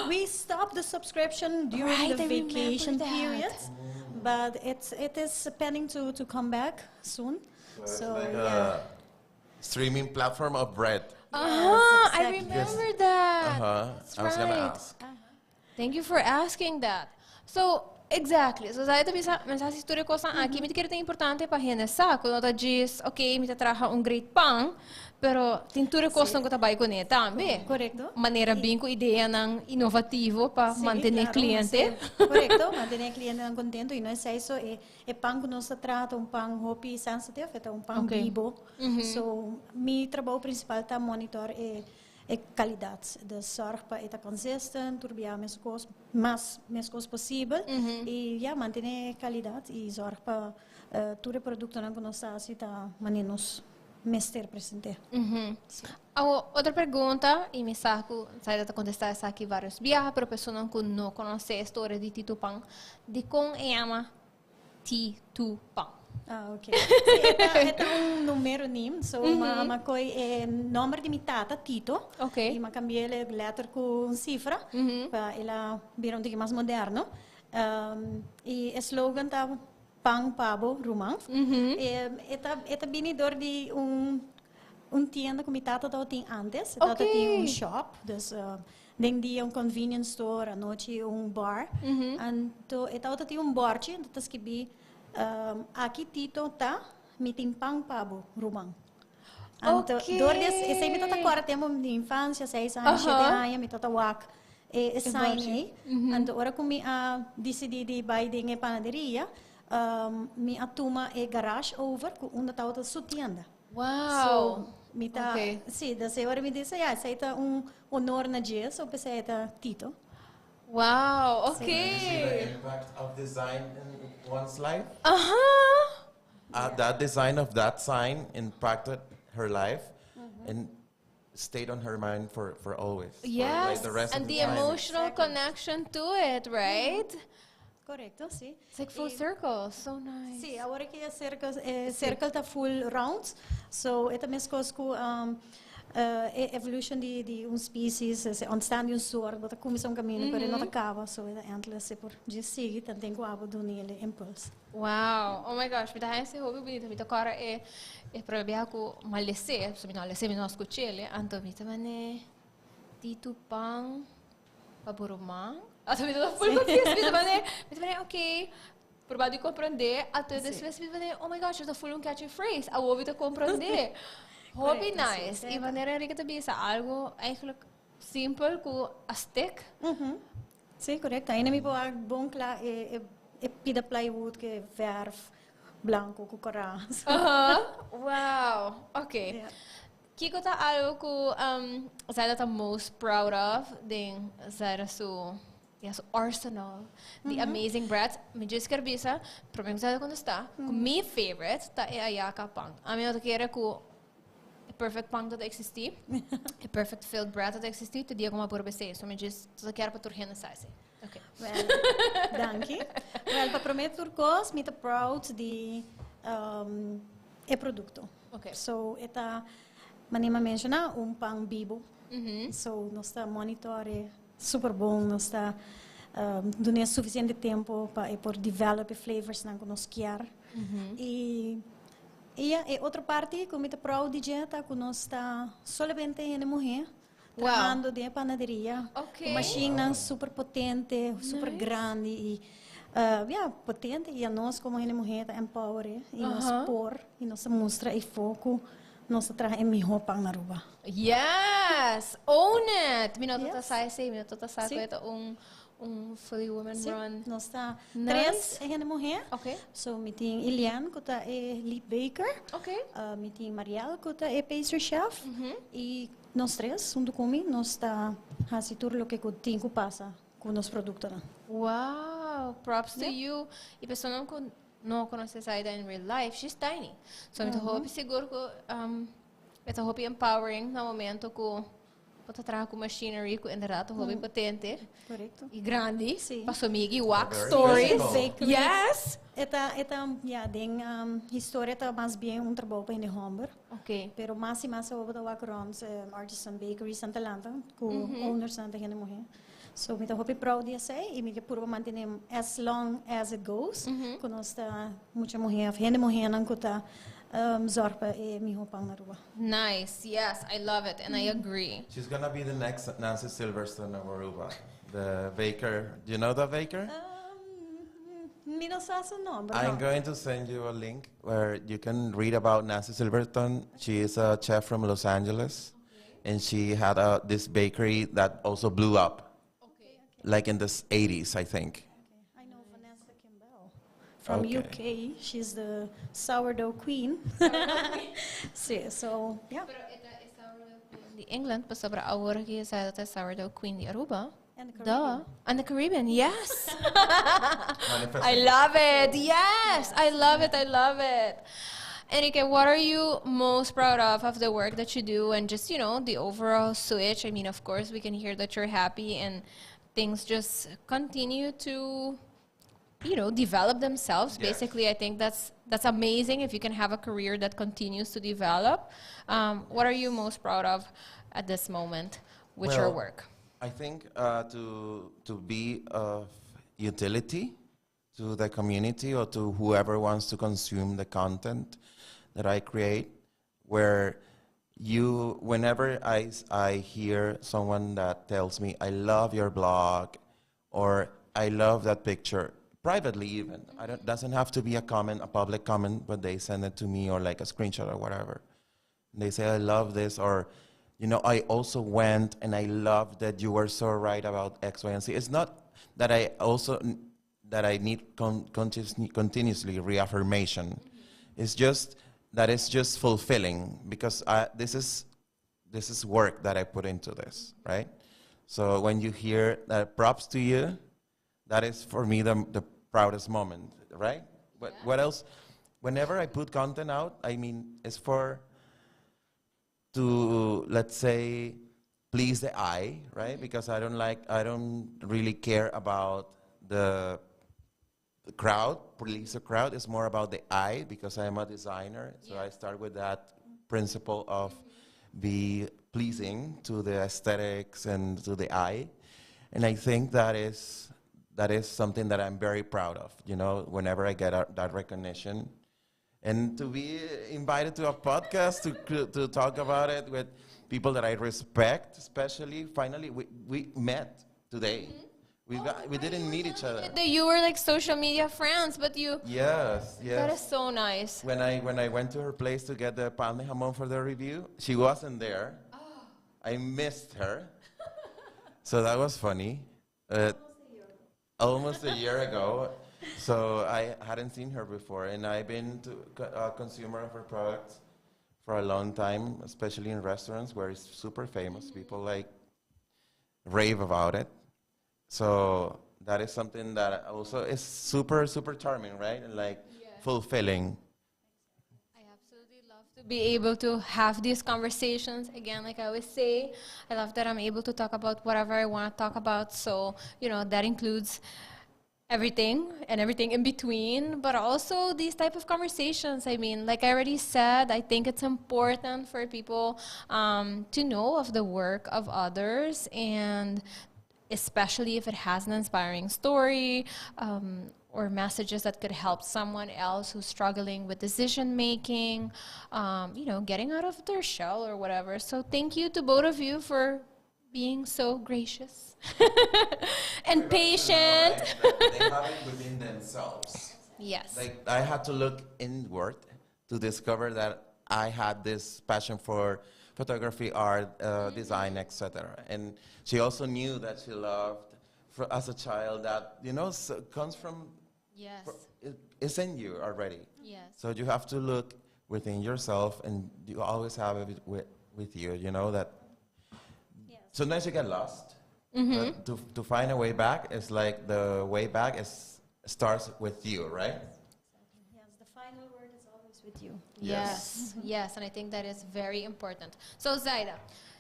We stopped the subscription during Right, the I remember vacation that. period. But it is planning to come back soon. So, it's like a streaming platform of bread. I remember that. That's I was gonna right. ask. Thank you for asking that. So, exactly. So, esey ta mas historia cos aki, mi ta kere ta importante pa hende sa, cu ta djis, ok, mi ta traha un great pan, pero tin tur cos cu ta bay cu ne tambe. Corecto. Manera bin cu idea nan inovativo pa mantene cliente. Si, corecto, mantene cliente contento y no ta esey, e pan cu nos ta trata, un pan hopi sensitive, e un pan bibo. So, mi trabou principal ta monitor e calidad. Dus zorg pa e ta consistent, tur bia mes cos, mas mes cos posibel. Y ja, mantene calidad y zorg pa tur e producto cu nos ta ta manera nos mester presenta. Otro pregunta, y mi sa cu bo a contesta esaki varios biaha, pero persona cu no conoce e historia di Tito Pan, di con e yama Tito Pan? Ah, ok. Si, e ta un numero nim, so m'a coy e nomber di mi tata, Tito. Y m'a cambia e letter cu cifra, pa el a bira un poco mas moderno. Y e slogan ta "Pan pa bo ruman". E ta bini door di un tienda cu mi tata tabatin antes. E tata tin un shop, dus den dia un convenience store, anochi un bar. Anto, e tata tin un bord, anto ta skirbi "Aki Tito ta, mi tin pan pa bo ruman". Anto, door di esey mi tata corda tempo di infancia, 6 aña, 7 aña, mi tata wak e sign ey. Anto, ora cu mi a dicidi di bay den panaderia, mi a tuma e garage over, cu unda tata su tienda. So, mi ta, si, dus ora mi dice, ja, esey ta un honor na dje, so p'esey ta Tito. You see the impact of design in one's life? That design of that sign impacted her life and stayed on her mind for always. For, like, the rest and of the time. Emotional connection to it, right? Corecto, si. It's like full circle. So nice. Si, awor cu e circle, circle ta full round, so e ta mescos cu evolution di un species, e ontstaan di un soort, bo ta cuminsa un caminda, pero no ta caba, so e endless, e por di sigui, tanto cu abo duna e impulse. Wow. Oh my gosh, mi ta haya esey hopi bunita. Mi ta corda e prome biaha cu m'a les'e, so mi no les'e, mi no scuch'e, anto mi ta mane "Tito pan pa bo ruman". Anto mi ta full confused, mi ta mane, ok, proba di comprende, anto despues mi ta mane, oh my gosh, ta full un catchy phrase, awor mi ta comprende. Hopi nice. Y manera Enrique ta bisa algo eigenlijk simpel cu a stick. Si, corecto. Ainda mi por bon cla e pida plywood cu verf blanco cu cora. Wow. Ok. Kico ta algo cu Zaida ta most proud of den Zaida su, ja, su arsenal di amazing breads? Mi just kier bisa, prome cu Zaida contesta, cu mi favorite ta e ayaca pan. Ami no ta kere cu e perfect pan ta existi, e perfect filled bread ta existi, te dia cu mi por esey. So mi just ta kier pa tur hende sa esey. Ok. Well, danki. Well, pa prome tur cos, mi ta proud di e producto. So, e ta, manera m'a menciona, un pan bibo. So, nos ta monitor super bon, nos ta duna suficiente tempo pa por develop e flavors nan cu nos kier. Y e otro parti, cu mi ta proud di dje, ta cu nos ta solamente hende muhe trahando den panaderia. E machine nan super potente, super grandi y yeah, potente y nos como hende muhe ta empower y nos por y nos mustra e foco, nos ta traha e miho pan na Aruba. Yes! Own it! Mi no ta sa esey, mi no ta sa cu un fully woman run. Nos ta Nice. tres hende muhe. So mi tin Ilian, cu ta e lead baker. Mi tin Marielle, cu ta e pastry chef. Y nos tres, hunto cu mi, nos ta haci tur loke cu tin cu pasa cu nos producto. Wow! Props to you. E persona cu no conoce Zaida in real life, she's tiny. So mi ta hopi sigur cu e ta hopi empowering na momento cu bo ta traha cu machinery cu inderdaad hopi potente y grandi. Paso mi wak Very stories. physical. Bakery. Yes! E ta, ja, den historia ta mas bien un trabou pa hende homber. Pero mas y mas abo ta wak rond artisan bakeries na Atlanta, cu owners nan ta hende muhe. So mi ta hopi proud di esey y mi ke purba mantene as long as it goes. Cu nos ta mucha muher, hende muhernan cu ta zorg pa e miho pan na Aruba. Nice, yes, I love it and I agree. She's gonna be the next Nancy Silverstone of Aruba, the baker. Do you know the baker? Mi no sa su nomber. I'm no. Going to send you a link where you can read about Nancy Silverstone. She is a chef from Los Angeles, and she had this bakery that also blew up, like in the 80s, I think. Okay. I know Vanessa Campbell from UK. She's the sourdough queen. Si, so yeah. Pero e ta e sourdough queen di England, pasobra awor aki e ta sourdough queen di Aruba. And the Duh. Caribbean. And the Caribbean, yes. I Manifesting. Love it. Yes, I love it. I love it. Enrique, what are you most proud of the work that you do and just the overall switch? I mean, of course, we can hear that you're happy and things just continue to develop themselves. Basically, I think that's amazing if you can have a career that continues to develop. What are you most proud of at this moment with your Well, work? I think to be of utility to the community or to whoever wants to consume the content that I create, where you, whenever I hear someone that tells me, "I love your blog," or "I love that picture," privately even, I don't, doesn't have to be a comment, a public comment, but they send it to me or like a screenshot or whatever. They say, "I love this," or, "I also went and I love that you were so right about X, Y, and Z." It's not that I also, that I need continuously reaffirmation. It's just that it's just fulfilling because this is work that I put into this, right? So when you hear that props to you, that is for me the proudest moment, right? What else? Whenever I put content out, I mean, it's for to, let's say, please the eye, right? Because I don't really care about the crowd, please the crowd. It's more about the eye because I am a designer. So I start with that principle of be pleasing to the aesthetics and to the eye. And I think that is something that I'm very proud of. Whenever I get that recognition, and to be invited to a podcast to talk about it with people that I respect, especially. Finally, we met today. We didn't meet each other. That you were like social media friends, but you. Yes. That is so nice. When I went to her place to get the pan de jamón for the review, she wasn't there. I missed her. So that was funny. Almost a year ago. So I hadn't seen her before, and I've been a consumer of her products for a long time, especially in restaurants where it's super famous. People like rave about it. So that is something that also is super, super charming, right? And like fulfilling. I absolutely love to be able to have these conversations. Again, like I always say, I love that I'm able to talk about whatever I want to talk about. So that includes everything and everything in between, but also these type of conversations. I mean, like I already said, I think it's important for people to know of the work of others, and especially if it has an inspiring story or messages that could help someone else who's struggling with decision making, getting out of their shell or whatever. So thank you to both of you for being so gracious and patient. Right? They have it within themselves. Like, I had to look inward to discover that I had this passion for photography, art, design, etc. And she also knew that she loved, for, as a child, that so comes from. It's in you already. So you have to look within yourself, and you always have it with you. You know that. Sometimes you get lost, but to find a way back is like the way back is starts with you, right? Yes, the final word is always with you. Yes, and I think that is very important. So, Zaida,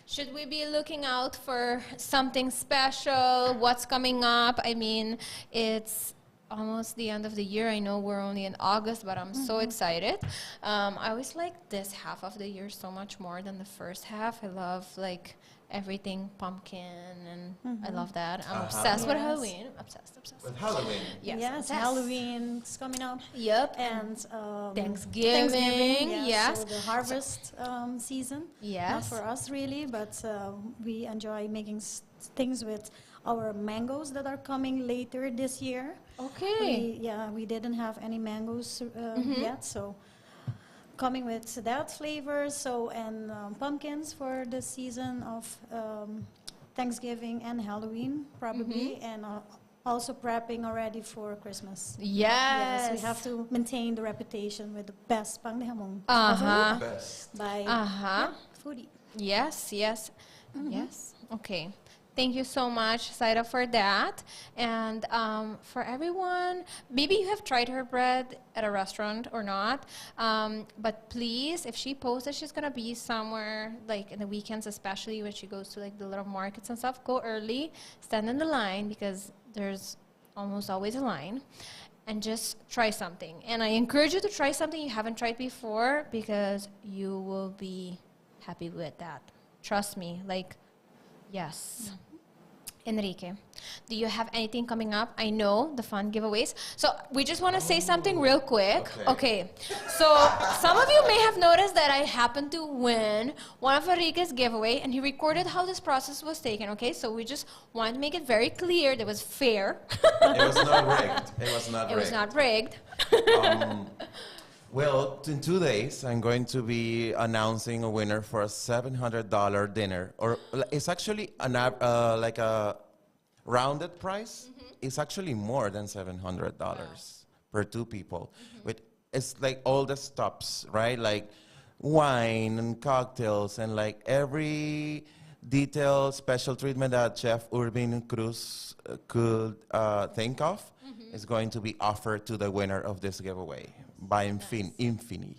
should we be looking out for something special? What's coming up? I mean, it's almost the end of the year. I know we're only in August, but I'm so excited. I always like this half of the year so much more than the first half. I love like Everything pumpkin, and I love that. I'm obsessed with Halloween. Obsessed, obsessed. With Halloween. Yes, Yes, obsessed. Halloween's coming up. And Thanksgiving, Thanksgiving, yes. So the harvest season. Not for us really, but we enjoy making things with our mangoes that are coming later this year. We didn't have any mangoes yet, so coming with that flavor. And pumpkins for the season of Thanksgiving and Halloween probably, and also prepping already for Christmas. Yes, we have to maintain the reputation with the best pan de jamón Best. by foodie. Yes. Okay. Thank you so much, Saida, for that. And for everyone, maybe you have tried her bread at a restaurant or not, but please, if she posts that she's going to be somewhere, like in the weekends, especially when she goes to the little markets, go early, stand in the line because there's almost always a line, and just try something. And I encourage you to try something you haven't tried before because you will be happy with that. Trust me, yes. Enrique, do you have anything coming up? I know the fun giveaways. So we just want to say something real quick. Okay. Okay. So some of you may have noticed that I happened to win one of Enrique's giveaway, and he recorded how this process was taken. Okay. So we just wanted to make it very clear that it was fair. It was not rigged. It was not It was rigged. not rigged. In 2 days, I'm going to be announcing a winner for a $700 dinner. Or it's actually an, like a rounded price. It's actually more than $700 per two people. With it's like all the stops, right? Like wine and cocktails and every detailed special treatment that Chef Urvin Cruz could think of is going to be offered to the winner of this giveaway by Nice. Infini.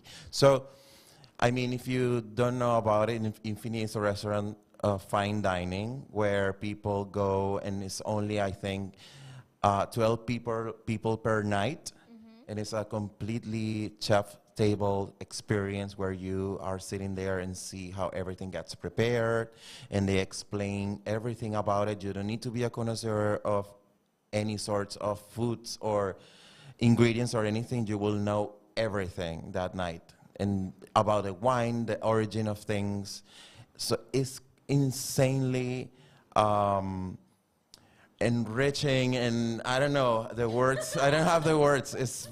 If you don't know about it, Infini is a restaurant of fine dining where people go, and it's only, I think, 12 people per night. And it's a completely chef table experience where you are sitting there and see how everything gets prepared, and they explain everything about it. You don't need to be a connoisseur of any sorts of foods or ingredients or anything. You will know everything that night, and about the wine, the origin of things. So it's insanely enriching, and I don't know the words. I don't have the words. It's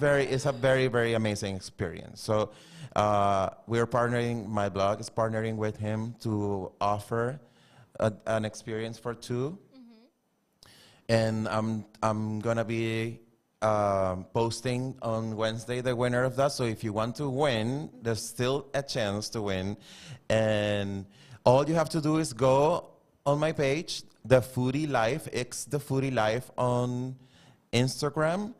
a very, very amazing experience. So we're partnering, my blog is partnering with him to offer an experience for two. And I'm going to be posting on Wednesday the winner of that. So if you want to win, there's still a chance to win. And all you have to do is go on my page, The Foodie Life. It's The Foodie Life on Instagram.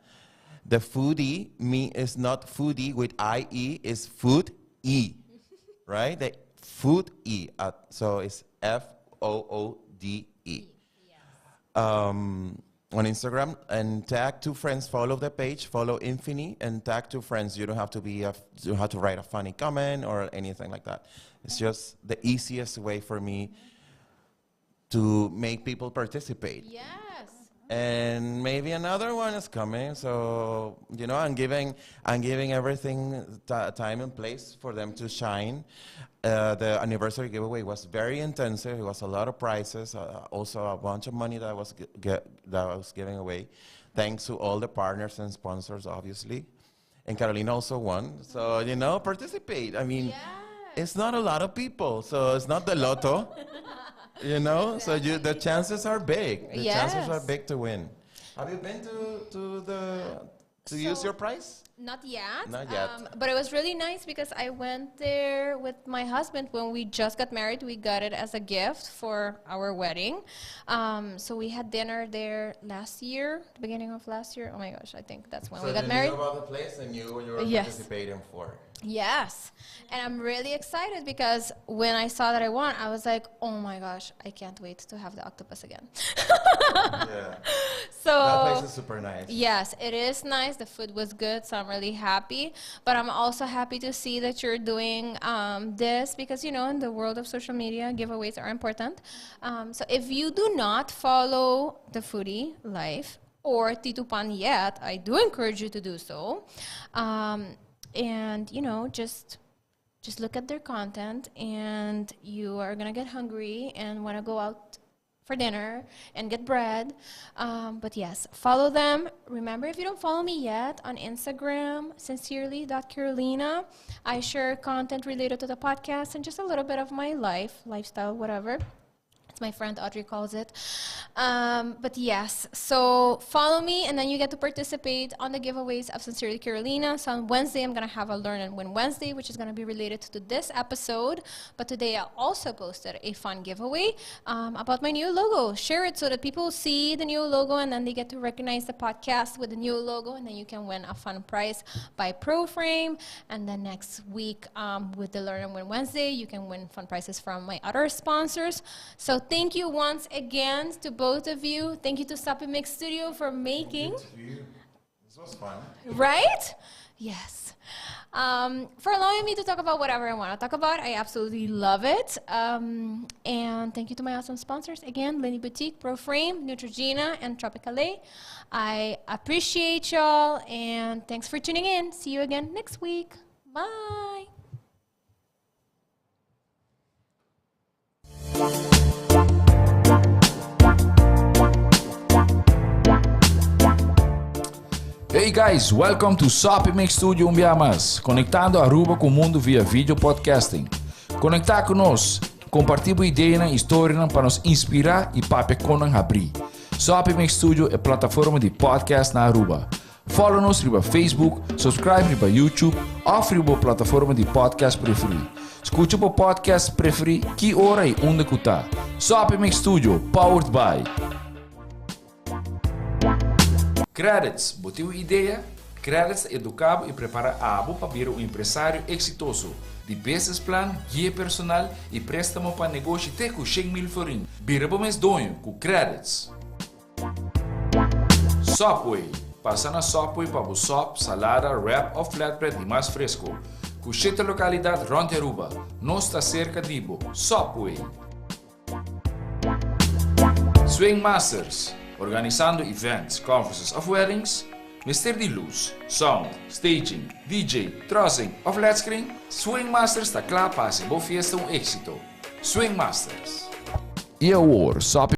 The Foodie, me is not foodie with I-E, it's food E, right? The food E. So it's F-O-O-D-E. On Instagram, and tag two friends, follow the page, follow Infini, and tag two friends. You don't have to be, a, you don't have to write a funny comment or anything like that. It's just the easiest way for me to make people participate. And maybe another one is coming. So I'm giving everything time and place for them to shine. The anniversary giveaway was very intensive. It was a lot of prizes, also a bunch of money that I was giving away, thanks to all the partners and sponsors, obviously. And Carolina also won. So participate. It's not a lot of people, so it's not the lotto. So the chances are big. The chances are big to win. Have you been to use your prize? Not yet. Not yet. But it was really nice because I went there with my husband when we just got married. We got it as a gift for our wedding. So we had dinner there last year, the beginning of last year. Oh my gosh, I think that's when So we got you married. knew about the place and knew what you were Yes. participating for. Yes. And I'm really excited because when I saw that I won, I was like, oh my gosh, I can't wait to have the octopus again. Yeah. That place place is super nice. Yes, it is nice. The food was good, so I'm really happy. But I'm also happy to see that you're doing this because, in the world of social media, giveaways are important. So if you do not follow The Foodie Life or Titu Pan yet, I do encourage you to do so. And just look at their content and you are going to get hungry and want to go out for dinner and get bread. But yes, follow them. Remember, if you don't follow me yet on Instagram, sincerely.carolina, I share content related to the podcast and just a little bit of my life, lifestyle, whatever. As my friend Audrey calls it. But yes, so follow me and then you get to participate on the giveaways of Sincerely Carolina. So on Wednesday, I'm going to have a Learn and Win Wednesday, which is going to be related to this episode. But today, I also posted a fun giveaway about my new logo. Share it so that people see the new logo and then they get to recognize the podcast with the new logo, and then you can win a fun prize by ProFrame. And then next week, with the Learn and Win Wednesday, you can win fun prizes from my other sponsors. So thank you once again to both of you. Thank you to Sapi Mix Studio for making. This was fun. Right? Yes. For allowing me to talk about whatever I want to talk about. I absolutely love it. And thank you to my awesome sponsors again, Lenny Boutique, ProFrame, Neutrogena, and Tropicale. I appreciate y'all, and thanks for tuning in. See you again next week. Bye. Hey guys, welcome to Sopi Mix Studio un biaha mas, conectando Aruba cu mundo via video podcasting. Conecta cu nos, comparti idea y historia pa nos inspira y papia cu nan habri. Sopi Mix Studio e plataforma di podcast na Aruba. Follow nos riba Facebook, subscribe riba YouTube of riba plataforma di podcast preferi. Scucha bo podcast preferi ki ora y unda cu ta. Sopi Mix Studio, powered by Credits, bo tin idea? Credits ta educa y prepara abo pa bira un empresario exitoso. Di business plan, guia personal y prestamo pa negoshi te cu 100 mil florin. Bira bo mes doño cu Credits. Subway. Pasa na Subway pa bo sub, salada, wrap of flatbread di mas fresco. Cu shete localidad rond Aruba. Nos ta cerca di bo. Subway. Swing Masters, organisando events, conferences of weddings. Mr. Di Luz, sound, staging, DJ, trussing of LED screen. Swing Masters ta cla pa haci bo fiesta un exito. Swing Masters. Y awor, Sopi